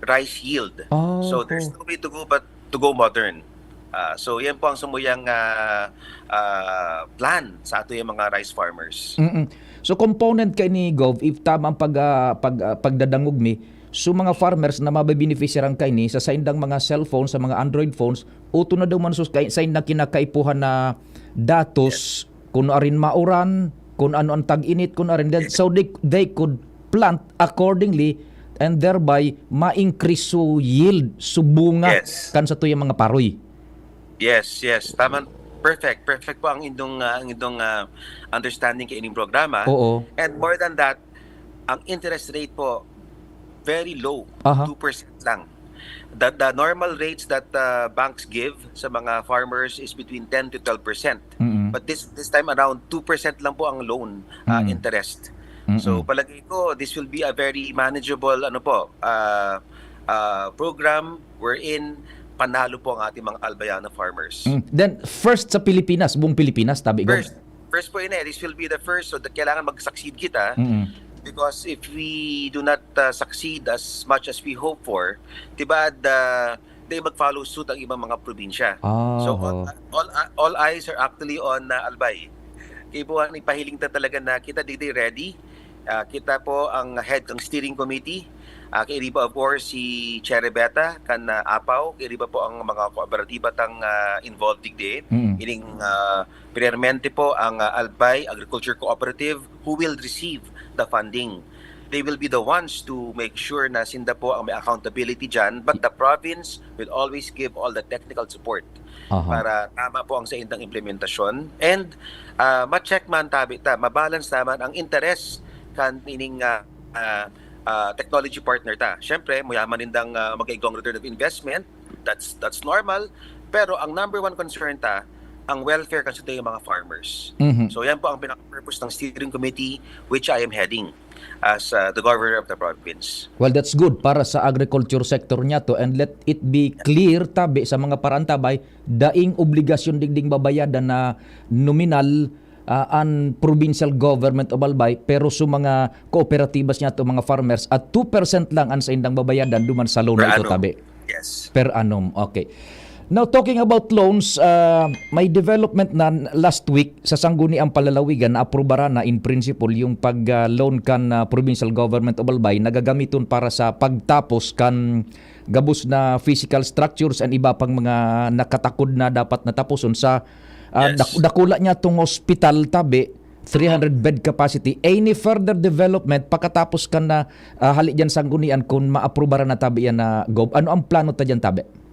rice yield. Ah, So, there's okay. no way to go but to go modern. Ah, so, yan po ang sumuyang, ah, ah, plan sa ato yung mga rice farmers. Mm-mm. So, component kaini, Gov, if tama ang pag, ah, pag, ah, pagdadangog mi, so mga farmers na mabebenepisyaran kaini sa saindang mga cellphone, sa mga Android phones, uto na daw man sus-, kay, saindang kinakaipuhan na datos, Yes. kung arin mauran, kung ano ang tag-init, kung arin then, Yes. so they, they could plant accordingly and thereby ma-increase so yield, so bunga Yes. kan satuyang mga paroy. Yes, yes. Tama. Perfect. Perfect po ang indong, ah, ang indong, ah, understanding kay ining programa. Oo. And more than that, ang interest rate po, very low. Aha. Two percent lang. The, the normal rates that, ah, banks give sa mga farmers is between ten to twelve percent. Mm-mm. But this, this time around, two percent lang po ang loan, ah, Mm. interest. Mm-mm. So, palagay ko, this will be a very manageable, ano po, ah, ah, program wherein panalo po ang ating mga Albayano farmers. Mm. Then, first sa Pilipinas, buong Pilipinas, tabi, Gov? First, first po yun eh. This will be the first. So, the, kailangan mag-succeed kita. Mm. Because if we do not, ah, succeed as much as we hope for, diba, the, they mag-follow suit ang ibang mga probinsya. Ah, So, all, ho. all, all eyes are actually on, ah, Albay. Kaya po, ang ipahiling ta talaga na kita didi ready. Ah, kita po ang head ng steering committee. Ah, kairiba, of course, si Cherry Beta, kan, ah, Apaw. Kairiba po ang mga kooperatiba tang, ah, involved digdi. Mm. Ining, ah, primeramente po ang, ah, Albay Agriculture Cooperative who will receive the funding. They will be the ones to make sure na sinda po ang may accountability dyan, but the province will always give all the technical support Aha. para tama po ang saindang implementasyon. And, ah, ma-check man tabi ta, mabalance naman ang interes kan ining, ah, ah, ah, technology partner ta. Siyempre, mayaman nindang, ah, mag-igong return of investment. That's, that's normal. Pero ang number one concern ta, ang welfare kan satuyang mga farmers. Mhm. So, yan po ang pinaka-purpose ng steering committee which I am heading as, uh, the governor of the province. Well, that's good para sa agriculture sector niya to. And let it be clear, tabi, sa mga paraantabay, daing obligasyon digding babayadan na nominal, ah, an provincial government of Albay, pero sa mga kooperatibas niya to, mga farmers, at two percent lang ang saindang babayadan duman sa loan Per na ito, annum. tabi. Yes. Per annum. Okay. Now, talking about loans, ah, may development na last week sa Sangguniang Palalawigan na aprubaran na in principle yung pag, ah, loan kan, ah, provincial government of Albay na gagamiton para sa pagtapos kan gabos na physical structures and iba pang mga nakatakod na dapat na tapuson sa, ah, Yes. dak-, dakula niya tong hospital, tabi, three hundred bed capacity. Any further development pakatapos kan na, ah, hali diyan Sanggunian kun maaprubaran na tabi yan na, Gob? Ano ang plano ta diyan, tabi?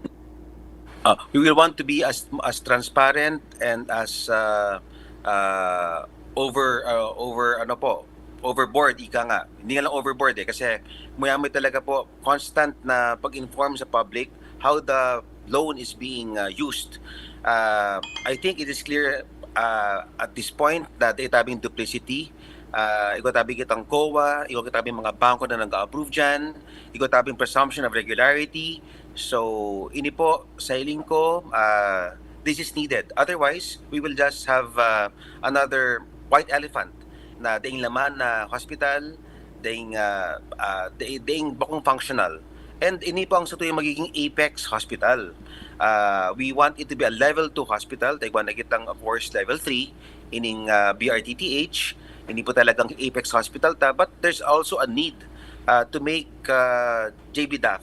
Uh, we will want to be as as transparent and as uh, uh, over uh, over ano po, overboard, ika nga. Hindi nga lang overboard eh, kasi muya may talaga po constant na pag-inform sa public how the loan is being uh, used. Uh, I think it is clear uh, at this point na dai tabing duplicity. Uh, igwa tabi kitang COA, igwa tabi mga bangko na nag-approve dyan, igwa tabing presumption of regularity. So, ini po, sa hiling ko, uh, this is needed. Otherwise, we will just have uh, another white elephant na daing laman na hospital, daing, uh, uh, da- daing bakong functional. And ini po ang sa tuwing magiging apex hospital. Uh, we want it to be a level two hospital, taigwa na kitang, of course, level three, ining uh, B R T T H, ini po talagang apex hospital ta, but there's also a need uh, to make uh, J B Daff,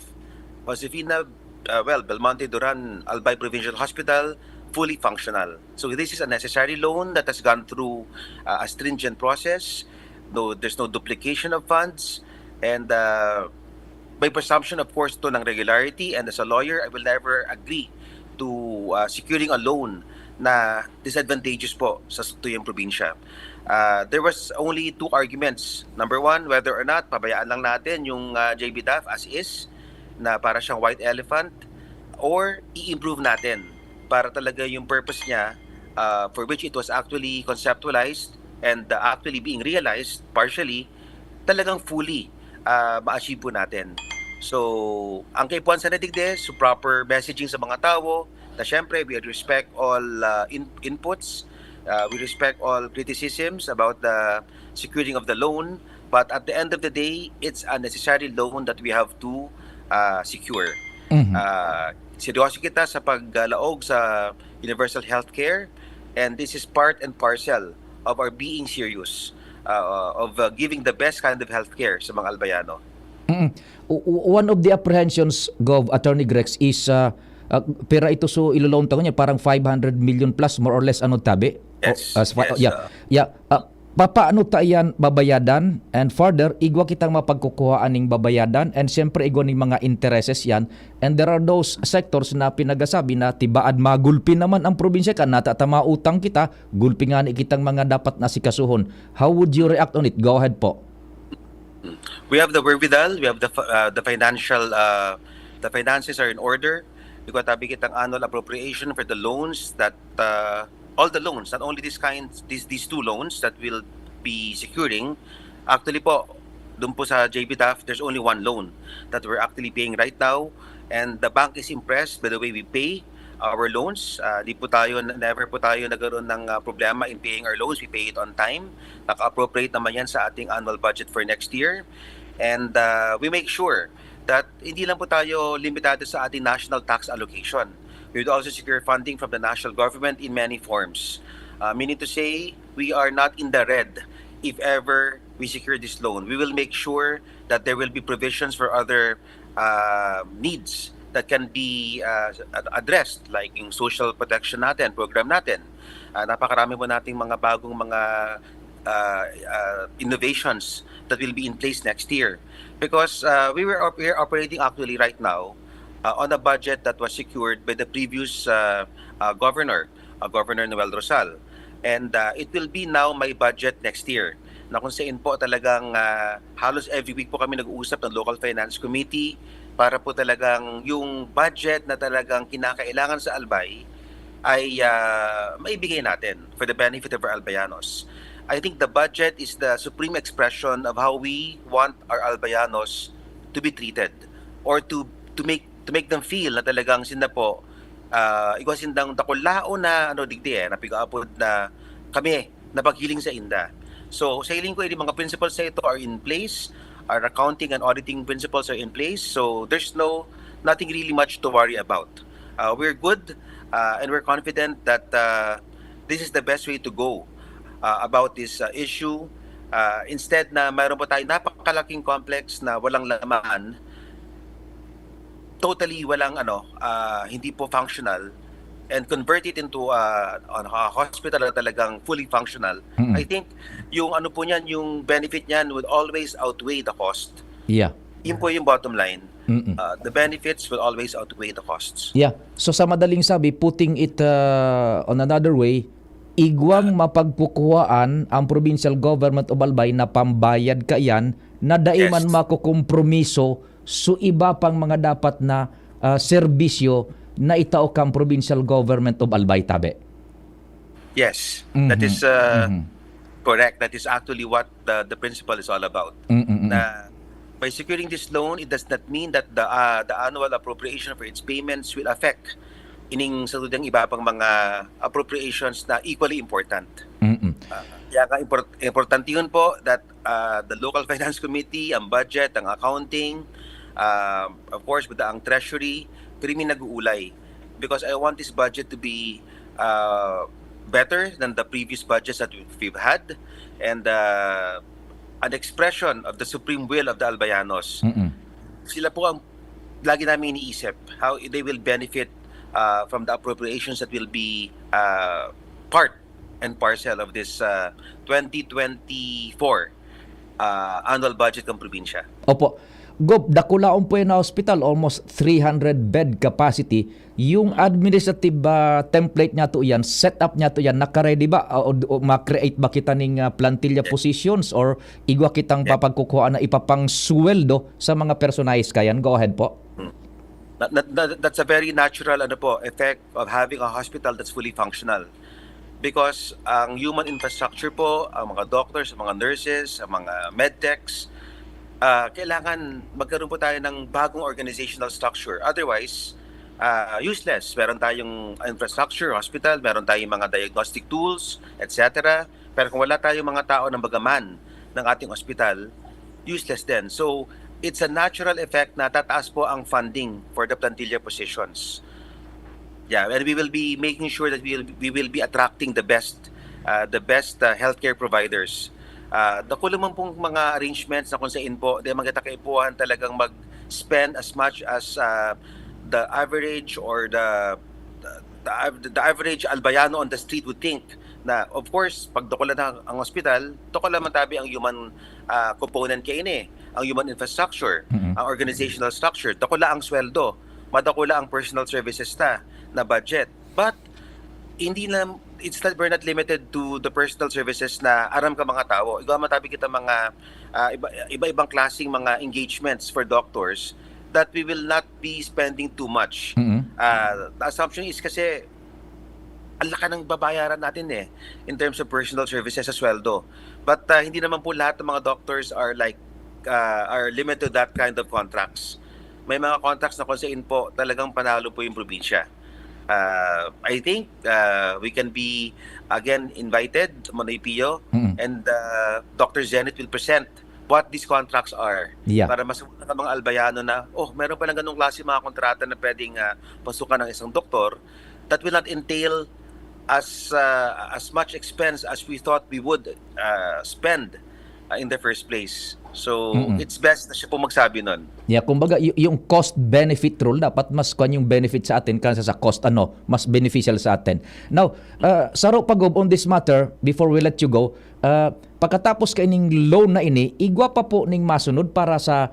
Josefina, uh, well, Belmonte Duran Albay Provincial Hospital fully functional. So this is a necessary loan that has gone through uh, a stringent process. No, there's no duplication of funds, and uh, by presumption, of course, to ng regularity. And as a lawyer, I will never agree to uh, securing a loan na disadvantageous po sa tuyang probinsya. Uh, there was only two arguments. Number one, whether or not pabayaan lang natin yung uh, J B Daff as is, na para siyang white elephant, or i-improve natin para talaga yung purpose niya uh, for which it was actually conceptualized and uh, actually being realized partially, talagang fully uh, ma-achieve po natin. So, ang kaipuhan sa nadigde, so proper messaging sa mga tao, na syempre, we respect all uh, in- inputs, uh, we respect all criticisms about the securing of the loan, but at the end of the day, it's a necessary loan that we have to uh, secure. Mhm. Uh, seryoso kita sa paglaog sa universal healthcare, and this is part and parcel of our being serious uh, of uh, giving the best kind of healthcare sa mga Albayano. Mm. O- o- One of the apprehensions, Gov, Attorney Grex, is uh, uh, pera ito, so iloloan ta niya parang five hundred million plus, more or less, ano tabi? Yes, O, as fa- yes, yeah, uh, yeah. Uh, papaano ta yan babayadan? And further, igwa kitang mapagkukuhaan ning babayadan, and siyempre igwa ning mga intereses yan. And there are those sectors na pinagasabi na tibaad magulpi naman ang probinsya kan nata ta mautang kita, gulpi nga ni kitang mga dapat na sikasuhon. How would you react on it? Go ahead po. We have the wherewithal, we have the fi- uh, the financial uh, the finances are in order. Igwa tabi kitang annual appropriation for the loans that uh, all the loans, not only this kind, these these two loans that will be securing. Actually po, doon po sa J B Daff, there's only one loan that we're actually paying right now, and the bank is impressed by the way we pay our loans. Uh, di po tayo, never po tayo nagkaroon ng uh, problema in paying our loans. We pay it on time. Naka-appropriate naman yan sa ating annual budget for next year. And uh, we make sure that hindi lang po tayo limitado sa ating national tax allocation. We would also secure funding from the national government in many forms. Uh, meaning to say, we are not in the red if ever we secure this loan. We will make sure that there will be provisions for other uh, needs that can be uh, ad- addressed, like yung social protection natin, program natin. Uh, napakarami po nating mga bagong mga uh, uh, innovations that will be in place next year. Because uh, we were op- we are operating actually right now uh, on a budget that was secured by the previous uh, uh, governor, uh, Governor Noel Rosal. And uh, it will be now my budget next year, na kung saan po talagang uh, halos every week po kami nag-uusap ng Local Finance Committee para po talagang yung budget na talagang kinakailangan sa Albay ay uh, maibigay natin for the benefit of our Albayanos. I think the budget is the supreme expression of how we want our Albayanos to be treated or to to make to make them feel na talagang sinda po uh, igwa sindang dakulaon na ano digdi eh, na pigaapod na kami na paghiling sa inda. So, sa hiling ko, yung mga principles sa ito are in place, our accounting and auditing principles are in place, so there's no, nothing really much to worry about. Uh, we're good uh, and we're confident that uh, this is the best way to go uh, about this uh, issue. Uh, instead na mayroon po tayo napakalaking complex na walang laman, totally walang ano, uh, hindi po functional, and convert it into uh, ano, a hospital na talagang fully functional, Mm. I think yung ano po niyan, yung benefit niyan would always outweigh the cost. Yeah. Yun po yung bottom line. Mm-mm. Uh, the benefits will always outweigh the costs. Yeah. So sa madaling sabi, putting it uh, on another way, igwang mapagkukuhaan ang provincial government of Albay na pambayad kaiyan na dai man makukompromiso so iba pang mga dapat na uh, serbisyo na itao kang provincial government of Albay, tabi. Yes, mm-hmm. that is uh, mm-hmm. correct. That is actually what the, the principle is all about. Mm-hmm. Na by securing this loan, it does not mean that the uh, the annual appropriation for its payments will affect ining sa tudang iba pang mga appropriations na equally important. Mm-hmm. Uh, kaya nga import, importante yun po that uh, the local finance committee, ang budget, ang accounting, uh, of course, with the, ang treasury, kami nag-uulay. Because I want this budget to be uh, better than the previous budgets that we've had and uh, an expression of the supreme will of the Albayanos. Mm-mm. Sila po ang lagi namin iniisip how they will benefit uh, from the appropriations that will be uh, part and parcel of this uh, twenty twenty-four uh, annual budget ng probinsya. Opo. Gob, dakulaon po yan na hospital, almost three hundred bed capacity. Yung administrative uh, template niya to yan, setup niya to yan, nakaready ba? O, o ma-create ba kita ning uh, plantilla positions or igwa kitang papagkukuhaan na ipapangsuweldo sa mga personahe kayan? Go ahead po. That, that, that, that's a very natural ano po, effect of having a hospital that's fully functional. Because ang human infrastructure po, ang mga doctors, ang mga nurses, ang mga medtechs, uh, kailangan magkaroon po tayo ng bagong organizational structure. Otherwise, uh, useless. Meron tayong infrastructure, hospital, meron tayong mga diagnostic tools, et cetera. Pero kung wala tayong mga tao na magaman ng ating ospital, useless din. So, it's a natural effect na tataas po ang funding for the plantilla positions. Yeah, and we will be making sure that we will, we will be attracting the best uh, the best uh, healthcare providers. Uh, dako naman pong mga arrangements na kung saan po, di man kita kaipuhan talagang mag-spend as much as uh, the average or the the, av- the average Albayano on the street would think na, of course, pag dakula na ang hospital, dakula man tabi ang human uh, component kaini, ang human infrastructure, ang organizational structure, dakula ang sweldo, madakula ang personal services ta na budget. But hindi na, it's not, we're not limited to the personal services na aram ka mga tao. Igwa man tabi kita mga uh, iba, iba-ibang klaseng mga engagements for doctors that we will not be spending too much. Uh, the assumption is kasi ang laki ng babayaran natin eh in terms of personal services sa sweldo. But uh, hindi naman po lahat ng mga doctors are like uh, are limited to that kind of contracts. May mga contracts na kung saan po talagang panalo po yung probinsya. Uh, I think uh, we can be again invited, Manoy Pio, and uh, Doctor Zenith will present what these contracts are. Yeah. Para mas ng mga Albayano na, oh, meron palang ganong klase mga kontrata na pwedeng uh, pasukan ng isang doktor that will not entail as uh, as much expense as we thought we would uh, spend uh, in the first place. So, it's best na siya po magsabi nun. Yeah, kumbaga y- yung cost benefit rule, dapat mas kwan yung benefit sa atin kaysa sa cost ano, mas beneficial sa atin. Now, uh, Saro Pagob, on this matter, before we let you go, uh, pagkatapos kaining loan na ini, igwa pa po ning masunod para sa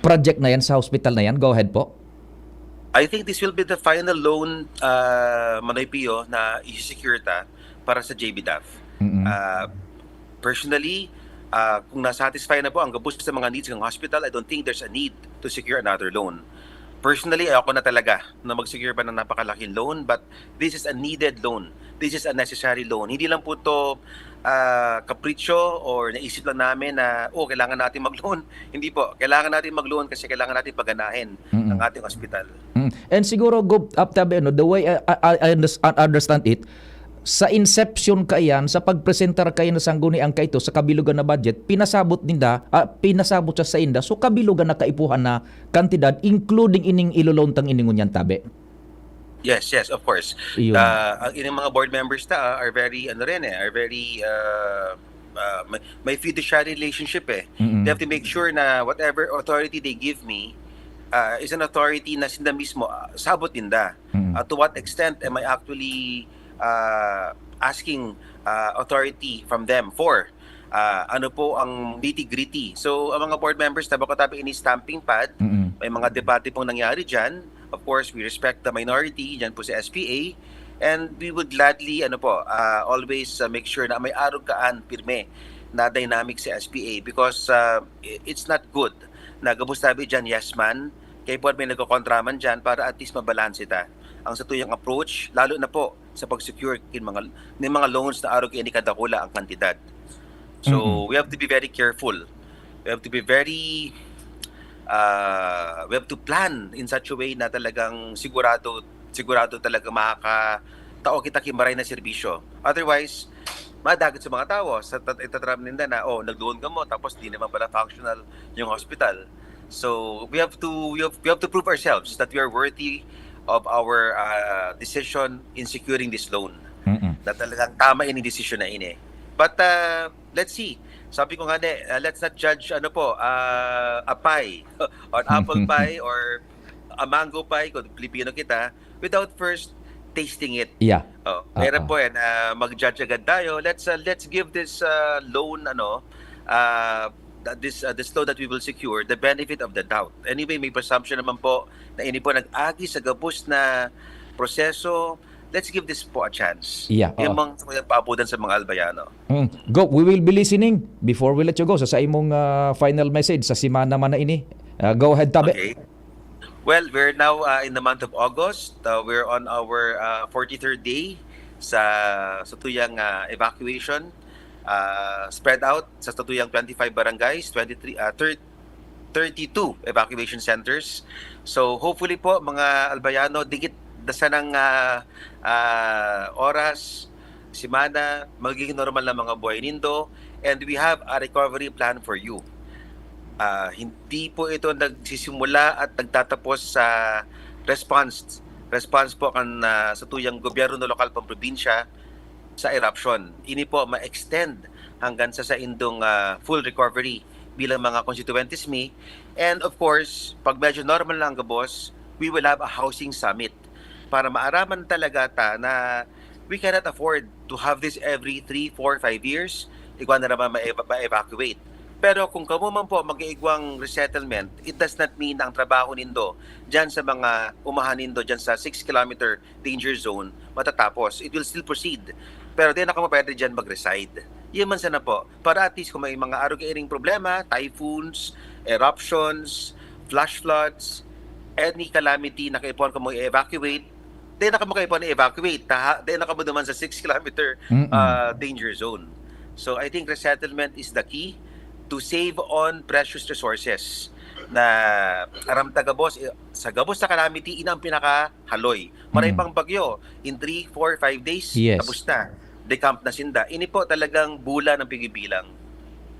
project na yan, sa hospital na yan? Go ahead po. I think this will be the final loan, uh, Manoy Pio, na i-secure ta para sa J B DAF. Uh, personally, uh, kung na-satisfy na po ang gabos sa mga needs ng hospital, I don't think there's a need to secure another loan. Personally, ayoko na talaga na mag-secure pa ng napakalaking loan, but this is a needed loan. This is a necessary loan. Hindi lang po to uh, kapritsyo or naisip lang namin na, oh, kailangan natin mag-loan. Hindi po. Kailangan natin mag-loan kasi kailangan natin paganahin ang ating hospital. Mm. And siguro, Gob, Aptabe, ano, the way I, I, I unders- I understand it, sa inception kaiyan, sa pagpresentar kaiyan na sanggunian kaito sa kabilugan na budget, pinasabot ninda, ah, pinasabot siya sa inda, so kabilugan na kaipuhan na kantidad, including ining iloloan tang ini ngunyan, tabi. Yes, yes, of course. Yun. Uh, ang ining mga board members ta ah, are very, ano rin eh, are very uh, uh, may, may fiduciary relationship eh. Mm-mm. They have to make sure na whatever authority they give me uh, is an authority na sinda mismo uh, sabot ninda. Mm. Uh, to what extent am I actually uh, asking uh, authority from them for? ah, ano po ang nitty-gritty. So, ang mga board members, tabako tabi ini stamping pad, Mm-mm. may mga debate pong nangyari dyan. Of course, we respect the minority, dyan po sa S P A. And we would gladly, ano po, ah, always ah, make sure na may arog kaan, pirme na dynamic sa S P A because ah, i- it's not good na gabos tabi dyan, yes man, kaya po may nagkokontra man dyan para at least mabalanse ta ang satuyang approach, lalo na po sa pag-secure kin mga, ng mga loans na arog ini kadakula ang kantidad. So, Mm-mm. we have to be very careful. We have to be very, ah, we have to plan in such a way na talagang sigurado, sigurado talaga makakatao kita kin maray na serbisyo. Otherwise, madagit sa mga tao, sa tat- itataram ninda na, "Oh, nag-loan kamo, tapos di naman pala functional yung hospital." So, we have to, we have, we have to prove ourselves that we are worthy of our ah, decision in securing this loan. Mm-mm. Na talagang tama ini desisyon na ini. But ah, let's see. Sabi ko nga ni, ah, let's not judge ano po, ah, a pie or apple pie or a mango pie kung Pilipino kita without first tasting it. Yeah. Oh, Ah, meron ah. po yan. Ah, mag-judge agad tayo. Let's ah, let's give this ah, loan ano uh, this uh, this loan that we will secure the benefit of the doubt. Anyway, may presumption naman po na ini po nag-agi sa gabos na proseso. Let's give this po a chance. Yeah, Yung oo. mga sa kuyang paabutan sa mga Albayano. Mm. Go, we will be listening before we let you go. So, sa imong ah, final message sa semana man na ini, ah, go ahead, tabi. Okay. Well, we're now uh, in the month of August. Uh, we're on our uh, forty-third day sa satuyang uh, evacuation. Uh, spread out sa satuyang twenty-five barangays, twenty-three, uh, thirty, thirty-two evacuation centers. So hopefully po mga Albayano, dikit da sanang uh, uh, oras, semana, magiging normal na mga buhay nindo, and we have a recovery plan for you. Ah, hindi po ito nagsisimula at nagtatapos sa response response po kan ah, satuyang gobyerno lokal, pamprobinsya sa eruption. Ini po ma-extend hanggang sa saindong ah, full recovery bilang mga constituentes mi. And of course, pag medyo normal na ang gabos, we will have a housing summit para maaraman talaga ta na we cannot afford to have this every three, four, five years. Igwa na naman ma-eva- ma-evacuate. Pero kung kamo man po mag-iigwang resettlement, it does not mean na ang trabaho nindo dyan sa mga umahan nindo dyan sa six kilometer danger zone matatapos. It will still proceed. Pero di na kamo pwede dyan mag-reside. Yun man sana po. Para at least kung may mga arog iring problema, typhoons, eruptions, flash floods, any calamity na kaipuhan kamo i-evacuate, di na kamo kaipuhan i-evacuate. Taha, di na kamo duman sa six kilometer Mm-mm. uh, danger zone. So I think resettlement is the key to save on precious resources na aram ta gabos, eh, sa gabos sa calamity, ina ang pinakahaloy. Maray Mm. pang bagyo, in three, four, five days, Yes. tapos na. Decamp na sinda. Ini po talagang bula ng pigibilang.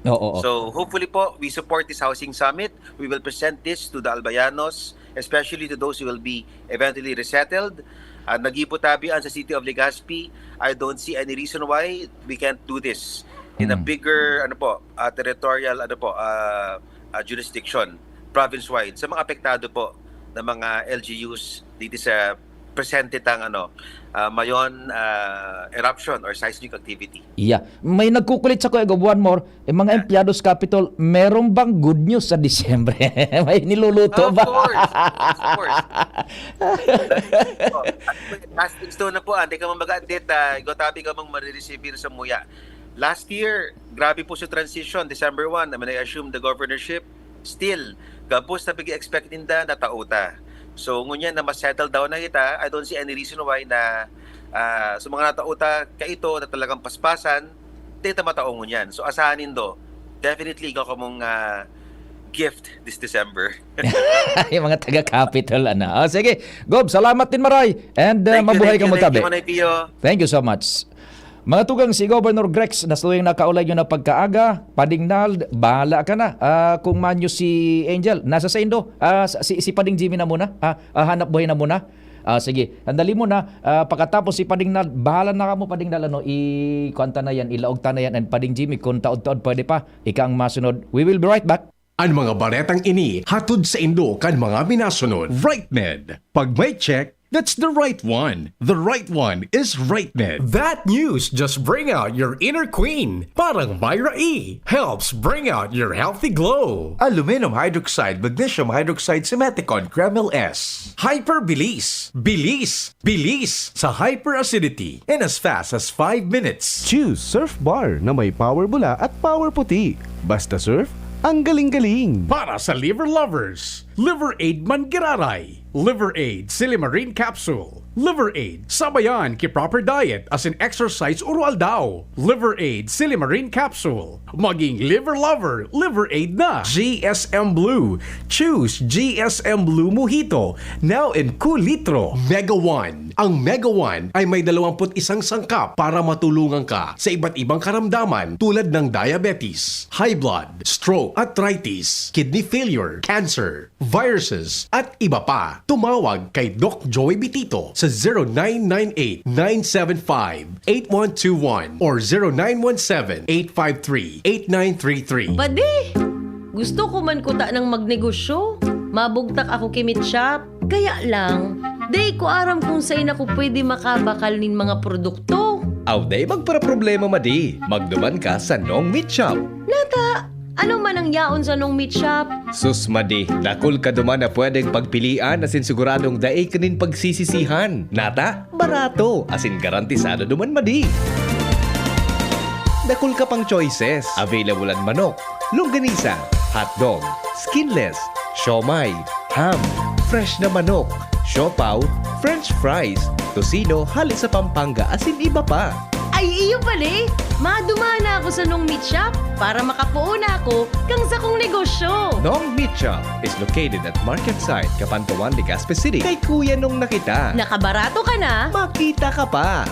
Oo, oo. So hopefully po, we support this housing summit. We will present this to the Albayanos, especially to those who will be eventually resettled. At nagiputabian sa City of Legazpi, I don't see any reason why we can't do this in a Mm. bigger ano po, uh, territorial ano po, uh, uh, jurisdiction, province-wide, sa mga apektado po ng mga L G Us dito sa presente tang ano, uh, mayon uh, eruption or seismic activity. Yeah. May nagkukulit sa kuya, Gob, one more. Yung mga empleyado sa Capitol, meron bang good news sa Disyembre? May niluluto Of ba? Course. Of course. Last things to na po, hindi ka mambaga date, uh, gotabi ka mang marireceive sa muya. Last year, grabe po sa transition, December one, I mean, I assume the governorship, still, gabos na pag-expect ninda na tauta. So, ngunyan na mas settle down na kita, I don't see any reason why na ah, sa mga natauta kaito na talagang paspasan, data matao ngunyan. So, asahan nindo, definitely ikaw kamong ah, gift this December. Yung mga taga-Capitol, ano. Oh, sige, Gob, salamat din, maray. And uh, Thank you, mabuhay thank ka you, mo, thank tabi. you, Manay Pio. Thank you so much. Mga tugang, si Governor Grex, na sa tuyang nakaulay nyo na pagkaaga, Pading Nald, bahala ka na. Ah, kung manyo si Angel, nasa saindo. Ah, si, si Pading Jimmy na muna. Ah, ah, hanap buhay na muna. Ah, sige, sandali muna. Ah, pagkatapos si Pading Nald, bahala na kamo, Pading Nald, ano, i-, kuwan ta na yan, ilaog ta na yan, and Pading Jimmy, kung taod-taod pwede pa, ika ang masunod. We will be right back. An mga baretang ini hatod saindo kan mga minasunod. Rightmed. Pag may check, That's the right one. The right one is Rightnet. That news just bring out your inner queen. Parang Myra E helps bring out your healthy glow. Aluminum hydroxide, magnesium hydroxide, simethicone, Kremil S. Hyper Bilis. Bilis. Bilis sa hyperacidity in as fast as five minutes. Choose Surf Bar na may power bula at power puti. Basta surf, ang galing-galing. Para sa liver lovers, Liver Aid Manggiraray, Liver Aid Silimarin Capsule, Liver Aid sabayan ki proper diet asin exercise oro-aldaw, Liver Aid Silimarin Capsule. Maging liver lover, Liver Aid na. G S M Blue. Choose G S M Blue Mojito, now in Cool Litro. Mega One. Ang Mega One ay may dalawampu't isang sangkap para matulungan ka sa iba't ibang karamdaman tulad ng diabetes, high blood, stroke, arthritis, kidney failure, cancer, viruses, at iba pa. Tumawag kay Doc Joey Bitito sa zero nine nine eight, nine seven five, eight one two one or zero nine one seven, eight five three, eight nine three three. Padi, gusto ko man kuta ng magnegosyo. Mabugtak ako ki Meat Shop. Kaya lang, dai ko aram kung sain ako pwede makabakal nin mga produkto. Aw, dai magparaproblema, Madi. Magduman ka sa Nong Meat Shop. Nata, ano man ang yaon sa Nong Meat Shop? Sus, Madi, dakul ka duman na pwedeng pagpilian asin siguradong dai ka nin pagsisisihan. Nata, barato, asin garantisado duman, Madi. Dakul ka pang choices. Available an manok, longganisa, hotdog, skinless, siomai, ham, fresh na manok, siopaw, french fries, tocino hale sa Pampanga, asin iba pa. Ay, iyo pala eh! Madumana ako sa Nong Meat Shop para makapoon ako kan sakong negosyo. Nong Meat Shop is located at Market Site, Kapantawan, Legazpi City. Kay Kuya Nong na kita. Nakabarato ka na. Makita ka pa.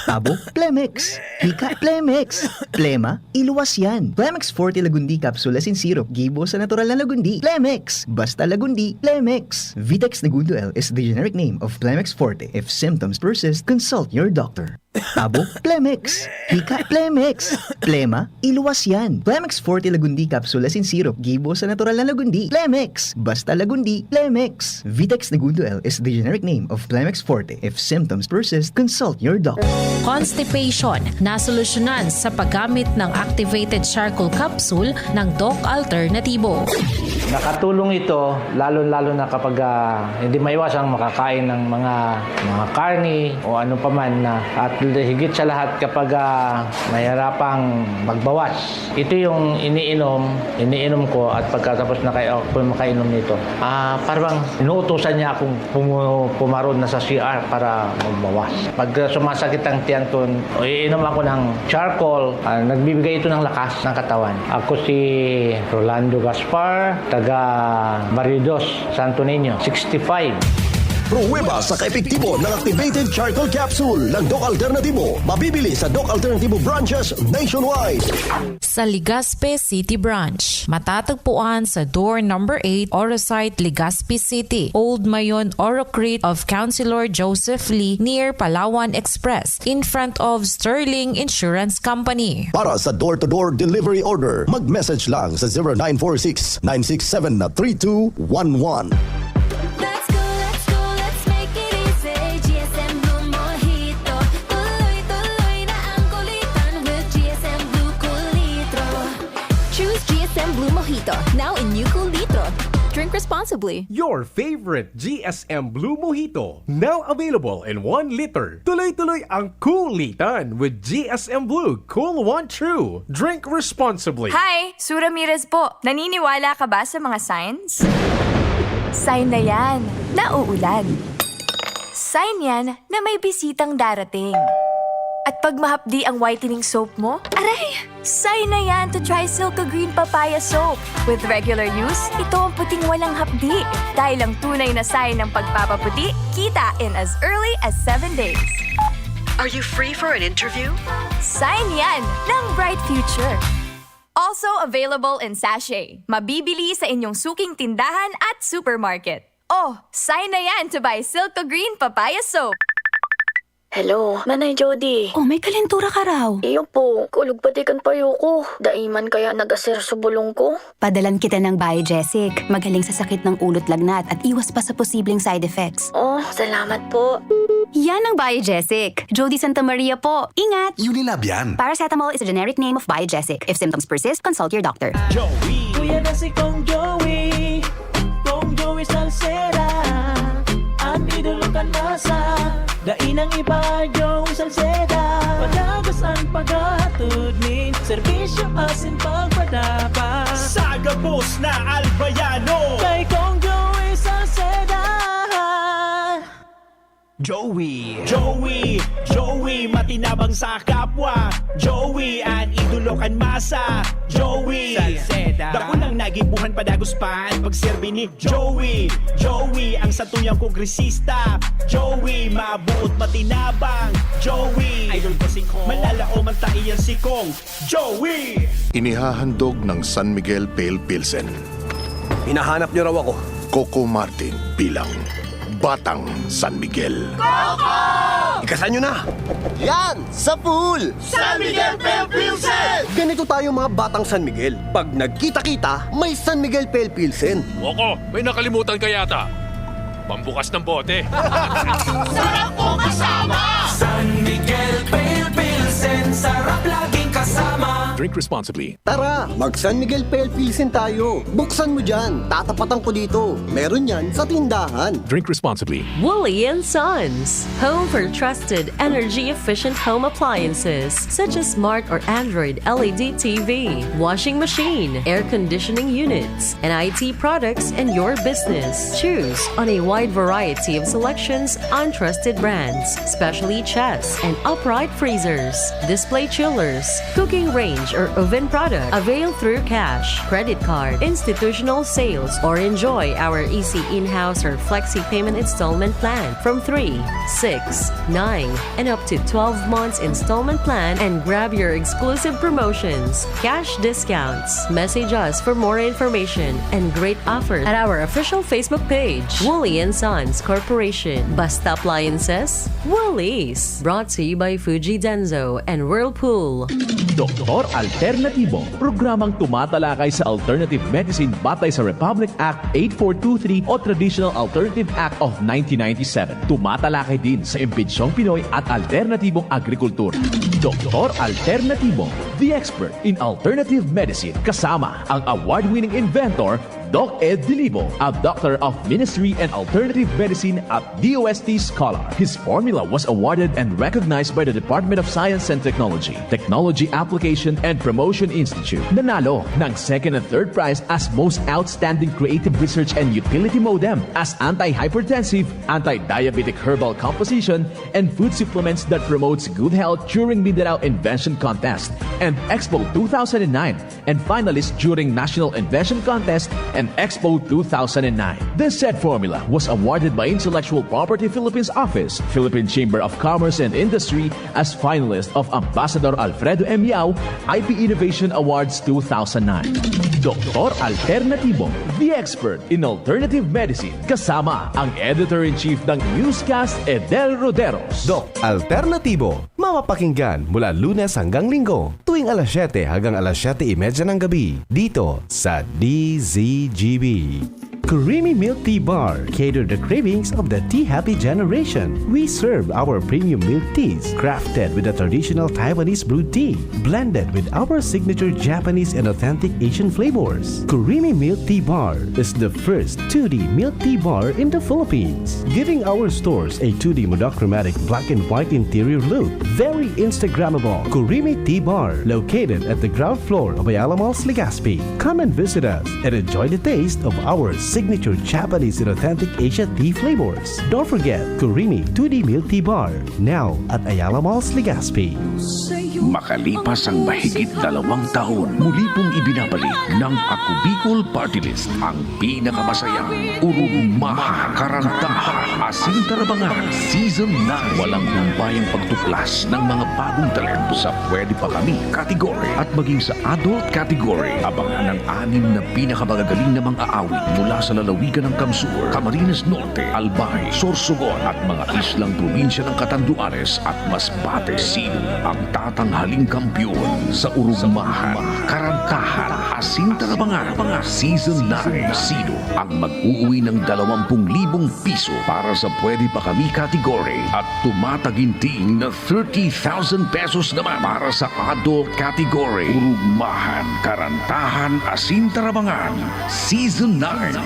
Abo, Plemex. Hika, Plemex. Plema, iluwas yan. Plemex Forte Lagundi Capsule asin Syrup, gibo sa natural na Lagundi. Plemex. Basta Lagundi, Plemex. Vitex Negundo L is the generic name of Plemex Forte. If symptoms persist, consult your doctor. Abo, Plemex. Hika, Plemex. Plema, iluwas yan. Plemex Forte Lagundi Capsule asin Syrup, gibo sa natural na Lagundi. Plemex. Basta Lagundi, Plemex. Vitex Negundo L is the generic name of Plemex Forte. If symptoms persist, consult your doctor. Constipation, nasolusyonan sa paggamit ng activated charcoal capsule ng Doc Alternativo. Nakatulong ito, lalo-lalo na kapag, ah, hindi maiwasang makakain ng mga, mga karni o ano pa man na, at higit sa lahat kapag, ah, mahirapang magbawas. Ito yung iniinom, iniinom ko at pagkatapos na kayo ako makainom nito, ah, parang inuutusan niya akong pumu-, pumaron na sa C R para magbawas. Pag, ah, sumasakit ang tiyan ko, iinom ako ng charcoal, ah, nagbibigay ito ng lakas ng katawan. Ako si Rolando Gaspar, taga Maridos, Santo Niño, sixty-five. Pruweba sa kaepektibo ng activated charcoal capsule ng Doc Alternativo. Mabibili sa Doc Alternativo branches nationwide. Sa Legazpi City Branch, matatagpuan sa door number eight, Oro Site, Legazpi City, Old Mayon, Oro Crete of Councilor Joseph Lee, near Palawan Express, in front of Sterling Insurance Company. Para sa door-to-door delivery order, mag-message lang sa zero nine four six, nine six seven, three two one one. Let's go, let's go, let's make it easy. G S M Blue Mojito. Tuloy-tuloy na ang kulitan with G S M Blue Cool Litro. Choose G S M Blue Mojito, now in new Cool Litro. Drink responsibly. Your favorite G S M Blue Mojito, now available in one liter. Tuloy-tuloy ang kulitan with G S M Blue Cool One True. Drink responsibly. Hi! Su Ramirez po. Naniniwala ka ba sa mga signs? Sign na yan na uulan. Sign yan na may bisitang darating. At pag mahapdi ang whitening soap mo, aray! Sign na yan to try Silco Green Papaya Soap. With regular use, ito ang puting walang hapdi. Dahil ang tunay na sign ng pagpapaputi, kita in as early as seven days. Are you free for an interview? Sign yan ng bright future. Also available in sachet. Mabibili sa inyong suking tindahan at supermarket. Oh, sign na yan to buy Silco Green Papaya Soap. Hello, Nanay Jody. Oh, may kalentura ka raw. Iyo po, kulog pati kan payo ko. Dai man kaya nag-asir sa bulong ko. Padalan kita ng Biogesic. Magaling sa sakit ng ulo't lagnat at iwas pa sa posibleng side effects. Oh, salamat po. Yan ang Biogesic. Jody Santa Maria po. Ingat! Unilab yan. Paracetamol is a generic name of Biogesic. If symptoms persist, consult your doctor. Joey. Kuya na si Kong Joey, Kong Joey Salceda, an idolo kan masa. Dai nang iba, Joey Salceda. Padagos an paghatod nin serbisyo asin pagpadapat. Sa gabos na Albayano, kay Kong Joey Salceda. Joey. Joey, Joey, matinabang sa kapwa. Joey, an idolo kan masa. Joey, Salceda. Dakulang nagibuhan, padagos pa an pagserbi ni Joey. Joey, ang santo niyang kongresista. Joey, mabuot, matinabang. Joey, idol ko si Kong. Malalaoman ta iyan si Kong. Joey! Inihahandog ng San Miguel Pale Pilsen. Hinahanap niyo raw ako. Coco Martin bilang Batang San Miguel. Ikasan niyo na! Yan! Sa pool! San Miguel Pale Pilsen! Ganito tayo mga batang San Miguel. Pag nagkita-kita, may San Miguel Pale Pilsen. Coco, may nakalimutan ka yata. Pambukas ng bote. Sarap po kasama! San Miguel Pale Pilsen, sarap laging kasama! Drink responsibly. Tara, mag San Miguel Pale Pilsen tayo. Buksan mo dyan. Tatapatan ko dito. Meron yan sa tindahan. Drink responsibly. Wooly and Sons, home for trusted energy-efficient home appliances such as smart or Android L E D T V, washing machine, air conditioning units, and I T products in your business. Choose on a wide variety of selections on trusted brands, specially chest and upright freezers, display chillers, cooking range or oven product. Avail through cash, credit card, institutional sales, or enjoy our easy in-house or flexi payment installment plan from three, six, nine, and up to twelve months installment plan and grab your exclusive promotions, cash discounts. Message us for more information and great offers at our official Facebook page, Wooly and Sons Corporation. Basta Appliances, Woolies. Brought to you by Fuji Denso and Whirlpool. Doktor Alternatibo, programang tumatalakay sa alternative medicine batay sa Republic Act eight four two three o Traditional Alternative Act of nineteen ninety-seven. Tumatalakay din sa imbensyong Pinoy at alternatibong agrikultura. Doktor Alternatibo, the expert in alternative medicine, kasama ang award-winning inventor Doc Ed Dilibo, a Doctor of Ministry and Alternative Medicine at D O S T scholar. His formula was awarded and recognized by the Department of Science and Technology, Technology Application and Promotion Institute. Nanalo ng second and third prize as Most Outstanding Creative Research and Utility Modem as Anti-Hypertensive, Anti-Diabetic Herbal Composition, and Food Supplements that Promotes Good Health during Mindanao Invention Contest and Expo two thousand nine, and finalist during National Invention Contest and Expo two thousand nine. This said formula was awarded by Intellectual Property Philippines Office, Philippine Chamber of Commerce and Industry as finalist of Ambassador Alfredo M. Yao I P Innovation Awards two thousand nine. Doktor Alternatibo, the expert in alternative medicine, kasama ang editor-in-chief ng Newscast, Edel Roderos. Doc Alternatibo, mapapakinggan mula Lunes hanggang Linggo, tuwing alas siyete hanggang alas siyete y media ng gabi, dito sa D Z G B. Creamy Milk Tea Bar, cater the cravings of the tea happy generation. We serve our premium milk teas, crafted with the traditional Taiwanese brewed tea, blended with our signature Japanese and authentic Asian flavors. Creamy Milk Tea Bar is the first two D milk tea bar in the Philippines, giving our stores a two D monochromatic black and white interior look. Very Instagrammable. Creamy Tea Bar, located at the ground floor of Ayala Malls, Legazpi. Come and visit us and enjoy the taste of our signature Japanese and authentic Asia tea flavors. Don't forget, Creamy two D Milk Tea Bar, now at Ayala Malls, Legazpi. Makalipas ang mahigit dalawang taon, muli pong ibinabalik ng Ako Bicol Party List ang pinakamasayang, urugmahan, karantahan, asin tarabangan Season nine. Walang humpayang pagtuklas ng mga bagong talento sa Pwede Pa Kami category at maging sa adult category. Abangan ang anim na pinakamagagaling na mga aawit mula sa lalawigan ng Kamsur, Camarines Norte, Albay, Sorsogon at mga islang probinsya ng Catanduanes at Masbate. Sino ang tatanghaling kampiyon sa urugmahan, karantahan, asin tarabangan Season nine? Sino ang mag-uuwi ng dalawampu libong piso para sa Pwede Pa Kami category at tumataginting na thirty thousand pesos naman para sa adult category? Urugmahan, karantahan, asin tarabangan Season nine.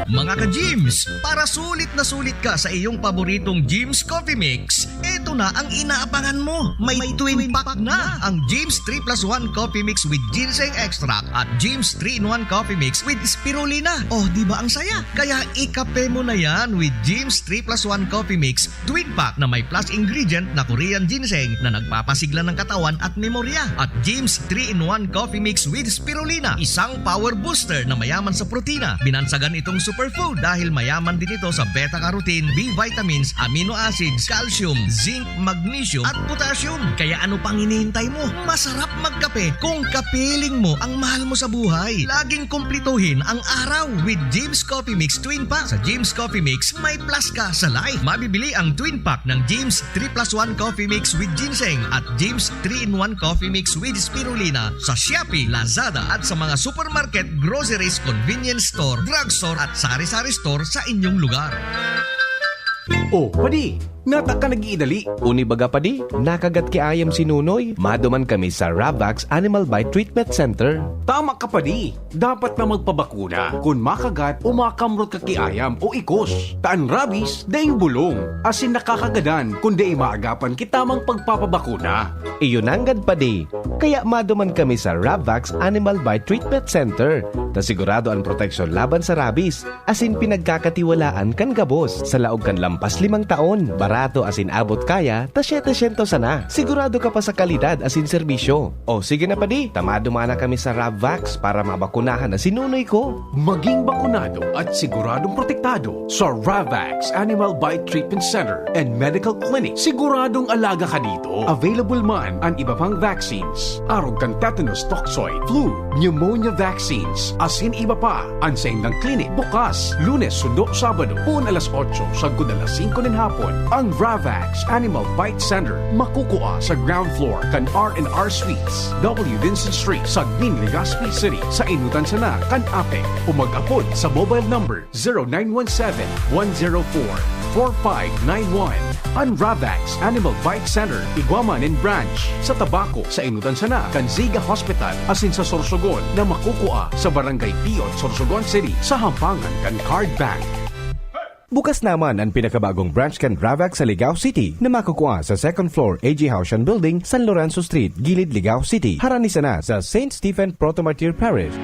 Mga ka-Gyms, para sulit na sulit ka sa iyong paboritong Gyms Coffee Mix, eto na ang inaabangan mo. May twin pack na ang Gyms three plus one Coffee Mix with Ginseng Extract at Gyms three-in-one Coffee Mix with Spirulina. Oh, di ba ang saya? Kaya ikape mo na yan with Gyms three plus one Coffee Mix Twin Pack na may plus ingredient na Korean Ginseng na nagpapasigla ng katawan at memorya, at Gyms three-in-one Coffee Mix with Spirulina, isang power booster na mayaman sa protina. Binansagan itong superfood dahil mayaman din ito sa beta-carotene, B vitamins, amino acids, calcium, zinc, magnesium, at potassium. Kaya ano pang hinihintay mo? Masarap magkape kung kapiling mo ang mahal mo sa buhay. Laging kumplituhin ang araw with Gyms Coffee Mix Twin Pack. Sa Gyms Coffee Mix, may plus ka sa life. Mabibili ang Twin Pack ng Gyms three plus one Coffee Mix with Ginseng at Gyms three-in-one Coffee Mix with Spirulina sa Shopee, Lazada at sa mga supermarket, groceries, convenience store, drugstore at sari-sari store sa inyong lugar. Oh, padi, nata ka nag-iidali. Uni baga, padi, nakagat ki ayam si Nunoy. Maduman kami sa Ravax Animal Bite Treatment Center. Tama ka, padi. Dapat na magpabakuna kun makagat o makamrot ka ki ayam o ikos. Ta an rabies, daing bulong, asin nakakagadan kun dai maagapan ki tamang pagpapabakuna. Iyo nanggad, padi. Kaya maduman kami sa Ravax Animal Bite Treatment Center, ta sigurado an proteksyon laban sa rabies, asin pinagkakatiwalaan kan gabos. Sa laog kan lampas limang taon, barato asin abot kaya ta setecientos sana. Sigurado ka pa sa kalidad asin serbisyo. O sige na, padi, ta maduman na kami sa Ravax para mabakunahan na si Nunoy ko. Maging bakunado at siguradong protektado sa Ravax Animal Bite Treatment Center and Medical Clinic. Siguradong alaga ka dito. Available man an iba pang vaccines, arog kan tetanus toxoid, flu, pneumonia vaccines, asin iba pa. An saindang klinik bukas Lunes sundo Sabado, poon alas otso sagkod alas singko nin hapon. Ang Ravax Animal Bite Center makukua sa ground floor kan R and R Suites, W Vincent Street, Sagmin, Legazpi City, sa enotan sana kan APEC, o mag-apod sa mobile number zero nine one seven, one zero four, four five nine one. An Ravax Animal Bite Center igwa man nin branch sa Tabaco, sa enotan sana kan Ziga Hospital, asin sa Sorsogon na makukua sa Barangay Piot, Sorsogon City, sa hampangan kan Card Bank. Bukas naman an pinakabagong branch kan Ravax sa Ligao City na makukua sa second floor A G Haushan Building, San Lorenzo Street, Gilid, Ligao City, harani sana sa Saint Stephen Proto-Martyr Parish.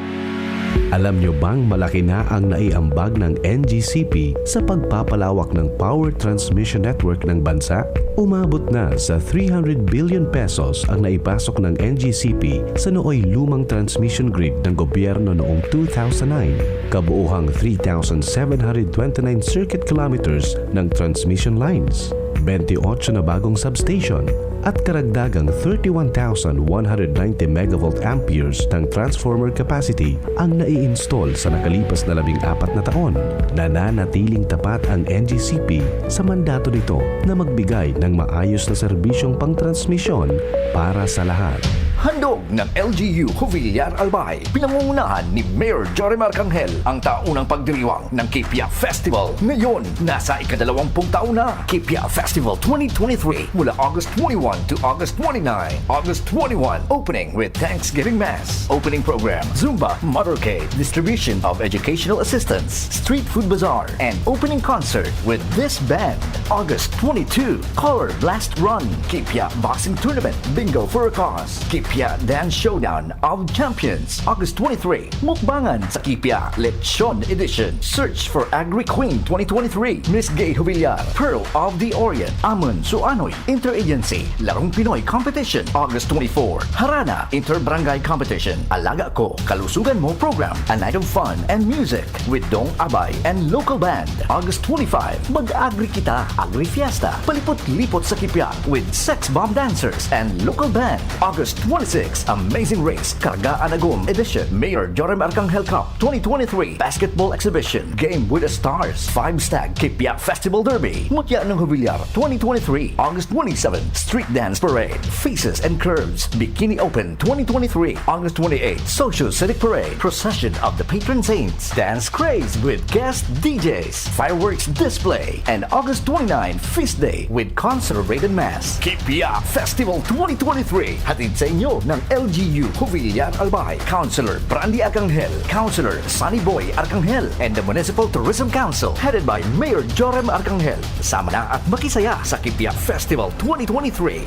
Alam nyo bang malaki na ang naiambag ng N G C P sa pagpapalawak ng power transmission network ng bansa? Umabot na sa three hundred billion pesos ang naipasok ng N G C P sa nooy lumang transmission grid ng gobyerno noong two thousand nine, kabuuhang three thousand seven hundred twenty-nine circuit kilometers ng transmission lines, twenty-eight na bagong substation, at karagdagang thirty-one thousand one hundred ninety megavolt amperes ng transformer capacity ang nai-install sa nakalipas na labing apat na taon. Nananatiling tapat ang N G C P sa mandato nito na magbigay ng maayos na serbisyong pangtransmisyon para sa lahat. Handog ng L G U Jovillar Albay, pinangungunahan ni Mayor Jorimar Arcangel, ang taunang pagdiriwang ng Kipia Festival. Ngayon, nasa ikadalawampung taon na, Kipia Festival twenty twenty-three, mula August twenty-one to August twenty-nine. August twenty-one, opening with Thanksgiving Mass, opening program, Zumba, motorcade, distribution of educational assistance, street food bazaar, and opening concert with this band. August twenty-two, Color Blast Run, Kipia Boxing Tournament, Bingo for a Cause, Kipia Kipia Dance Showdown of Champions, August twenty-three. Mukbangan sa Kipia Lechon Edition. Search for Agri Queen twenty twenty-three, Miss Gay Jovillar, Pearl of the Orient, Amon Suanoy, Interagency, Larong Pinoy Competition, August twenty-four. Harana, Inter-Barangay Competition, Alaga Ko, Kalusugan Mo Program, a night of fun and music with Dong Abay and local band, August twenty-five. Mag-agri kita, Agri Fiesta, palipot-lipot sa Kipia with Sex Bomb Dancers and local band, August twenty-six. Amazing Race, Karga an Agom Edition, Mayor Joram Arcangel Cup twenty twenty-three Basketball Exhibition, Game with the Stars, Five Stag Kipia Festival Derby, Mutya ng Jovillar twenty twenty-three, August twenty-seven, Street Dance Parade, Faces and Curves, Bikini Open twenty twenty-three, August twenty-eight, Social Civic Parade, Procession of the Patron Saints, Dance Craze with guest D Js, Fireworks Display, and August twenty-nine, Feast Day with Conservated Mass. Kipia Festival twenty twenty-three, hatid sa inyo ng L G U Jovillar Albay, Councilor Brandy Arcangel, Councilor Sunny Boy Arcangel, and the Municipal Tourism Council, headed by Mayor Joram Arcangel. Sama na at makisaya sa Kipia Festival twenty twenty-three.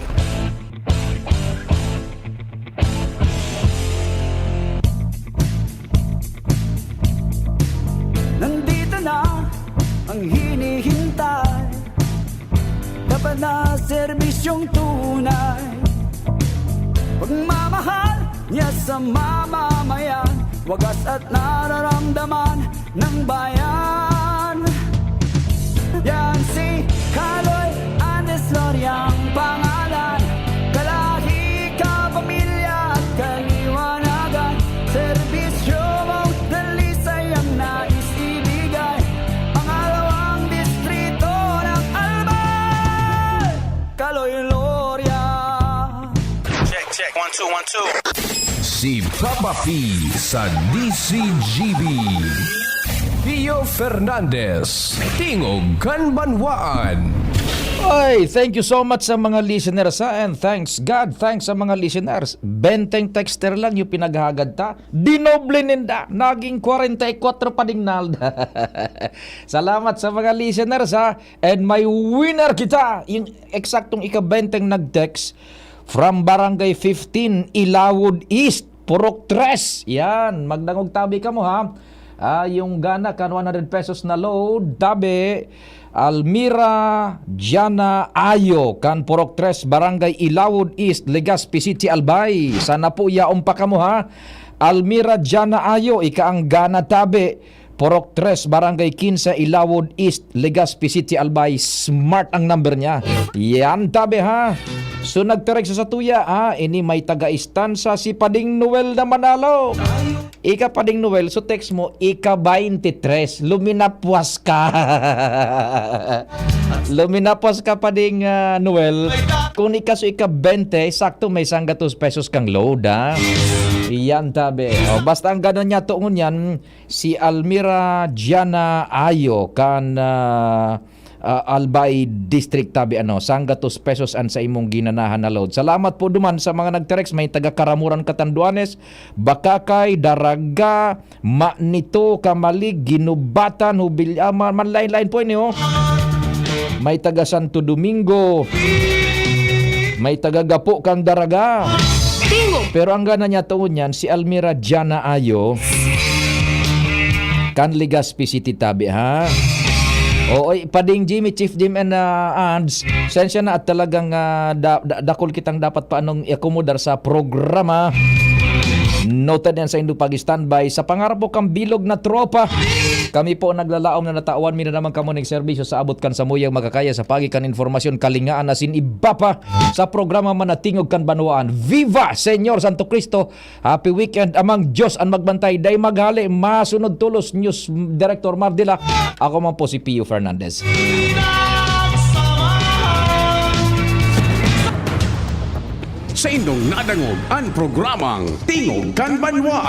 Nandito na ang hinihintay. Dapat na serbisyong tunay. Pagmamahal niya sa mamamayan, wagas at nararamdaman ng bayan. Yan si Kaloy Andes Loria ang pangalan. Kalahi, kapamilya at kaliwanagan. Serbisyo mong dalisay ang nais ibigay. Pangalawang distrito ng Albay, Kaloy Loria. Check, check. One, two, one, two. Si Papa P sa D C G B. Pio Fernandez, Tingog kan Banwaan. Ay, thank you so much sa mga listeners, ha, and thanks God, thanks sa mga listeners. Benteng texter lang yung pinaghagad ta. Dinoble ninda, naging kwarenta y kwatro pa ding nalda. Salamat sa mga listeners, ha, and may winner kita. Yung eksaktong ikabenteng nag-text from Barangay fifteen, Ilawod East, Purok Tres. Yan, magdangog tabi kamo, ha. Ah, yung gana kan one hundred pesos na load, tabi, Almira Jana Ayo, kan Purok Tres, Barangay Ilawod East, Legazpi City, Albay. Sana po yaon pa kamo, ha. Almira Jana Ayo, ika ang gana, tabi. Purok Tres, Barangay Quince, Ilawod East, Legazpi City, Albay. Smart ang number niya. Yan, tabi, ha. So, nagtirek sa satuya, ha. Ini may taga-istansa, si Pading Noel na manalo. Ika, Pading Noel, so text mo, ika baynte tres. Luminapwas ka. Luminapwas ka, Pading, ah, Noel. Kung ika so ika baynte, sakto may sanggatos pesos kang load, ha. Iyan, tabi. O, basta ang gana niya, tuon yan, si Almira Jana Ayo kan, ah, ah, Albay District, tabi, ano, sanggatos pesos an sa imong ginanahan na load. Salamat po duman sa mga nagtext. May taga Caramoran, Catanduanes, Bacacay, Daraga, Manito, Camalig, Guinobatan, Jubil-, ah, ma-, manlain-lain po ini, oh. May taga Santo Domingo. May taga Gapo kan Daraga. Pero ang gana niya tuon niyan, si Almira Jana Ayo kan Legazpi City, tabi, ha? Oo, eh, Pading Jimmy, Chief Jim and, ah, Ads, sensya na at talagang, ah, da-, da-, dakul kitang dapat pa anong i-akomodar sa programa. Noted yan sa indo pag-standby. Sa pangarap po kang bilog na tropa, kami po naglalaom na natawan mi na naman kamo ning serbisyo sa abot kan samuyang makakaya sa pagi kan informasyon, kalingaan asin iba pa sa programa Manatingog kan Banwaan. Viva Señor Santo Cristo! Happy weekend, Amang Diyos an magbantay. Dai maghali, masunod tolos, News Director Mardila. Ako man po si Pio Fernandez. Sa indong nadangog an programang Tingog kan Banwaan.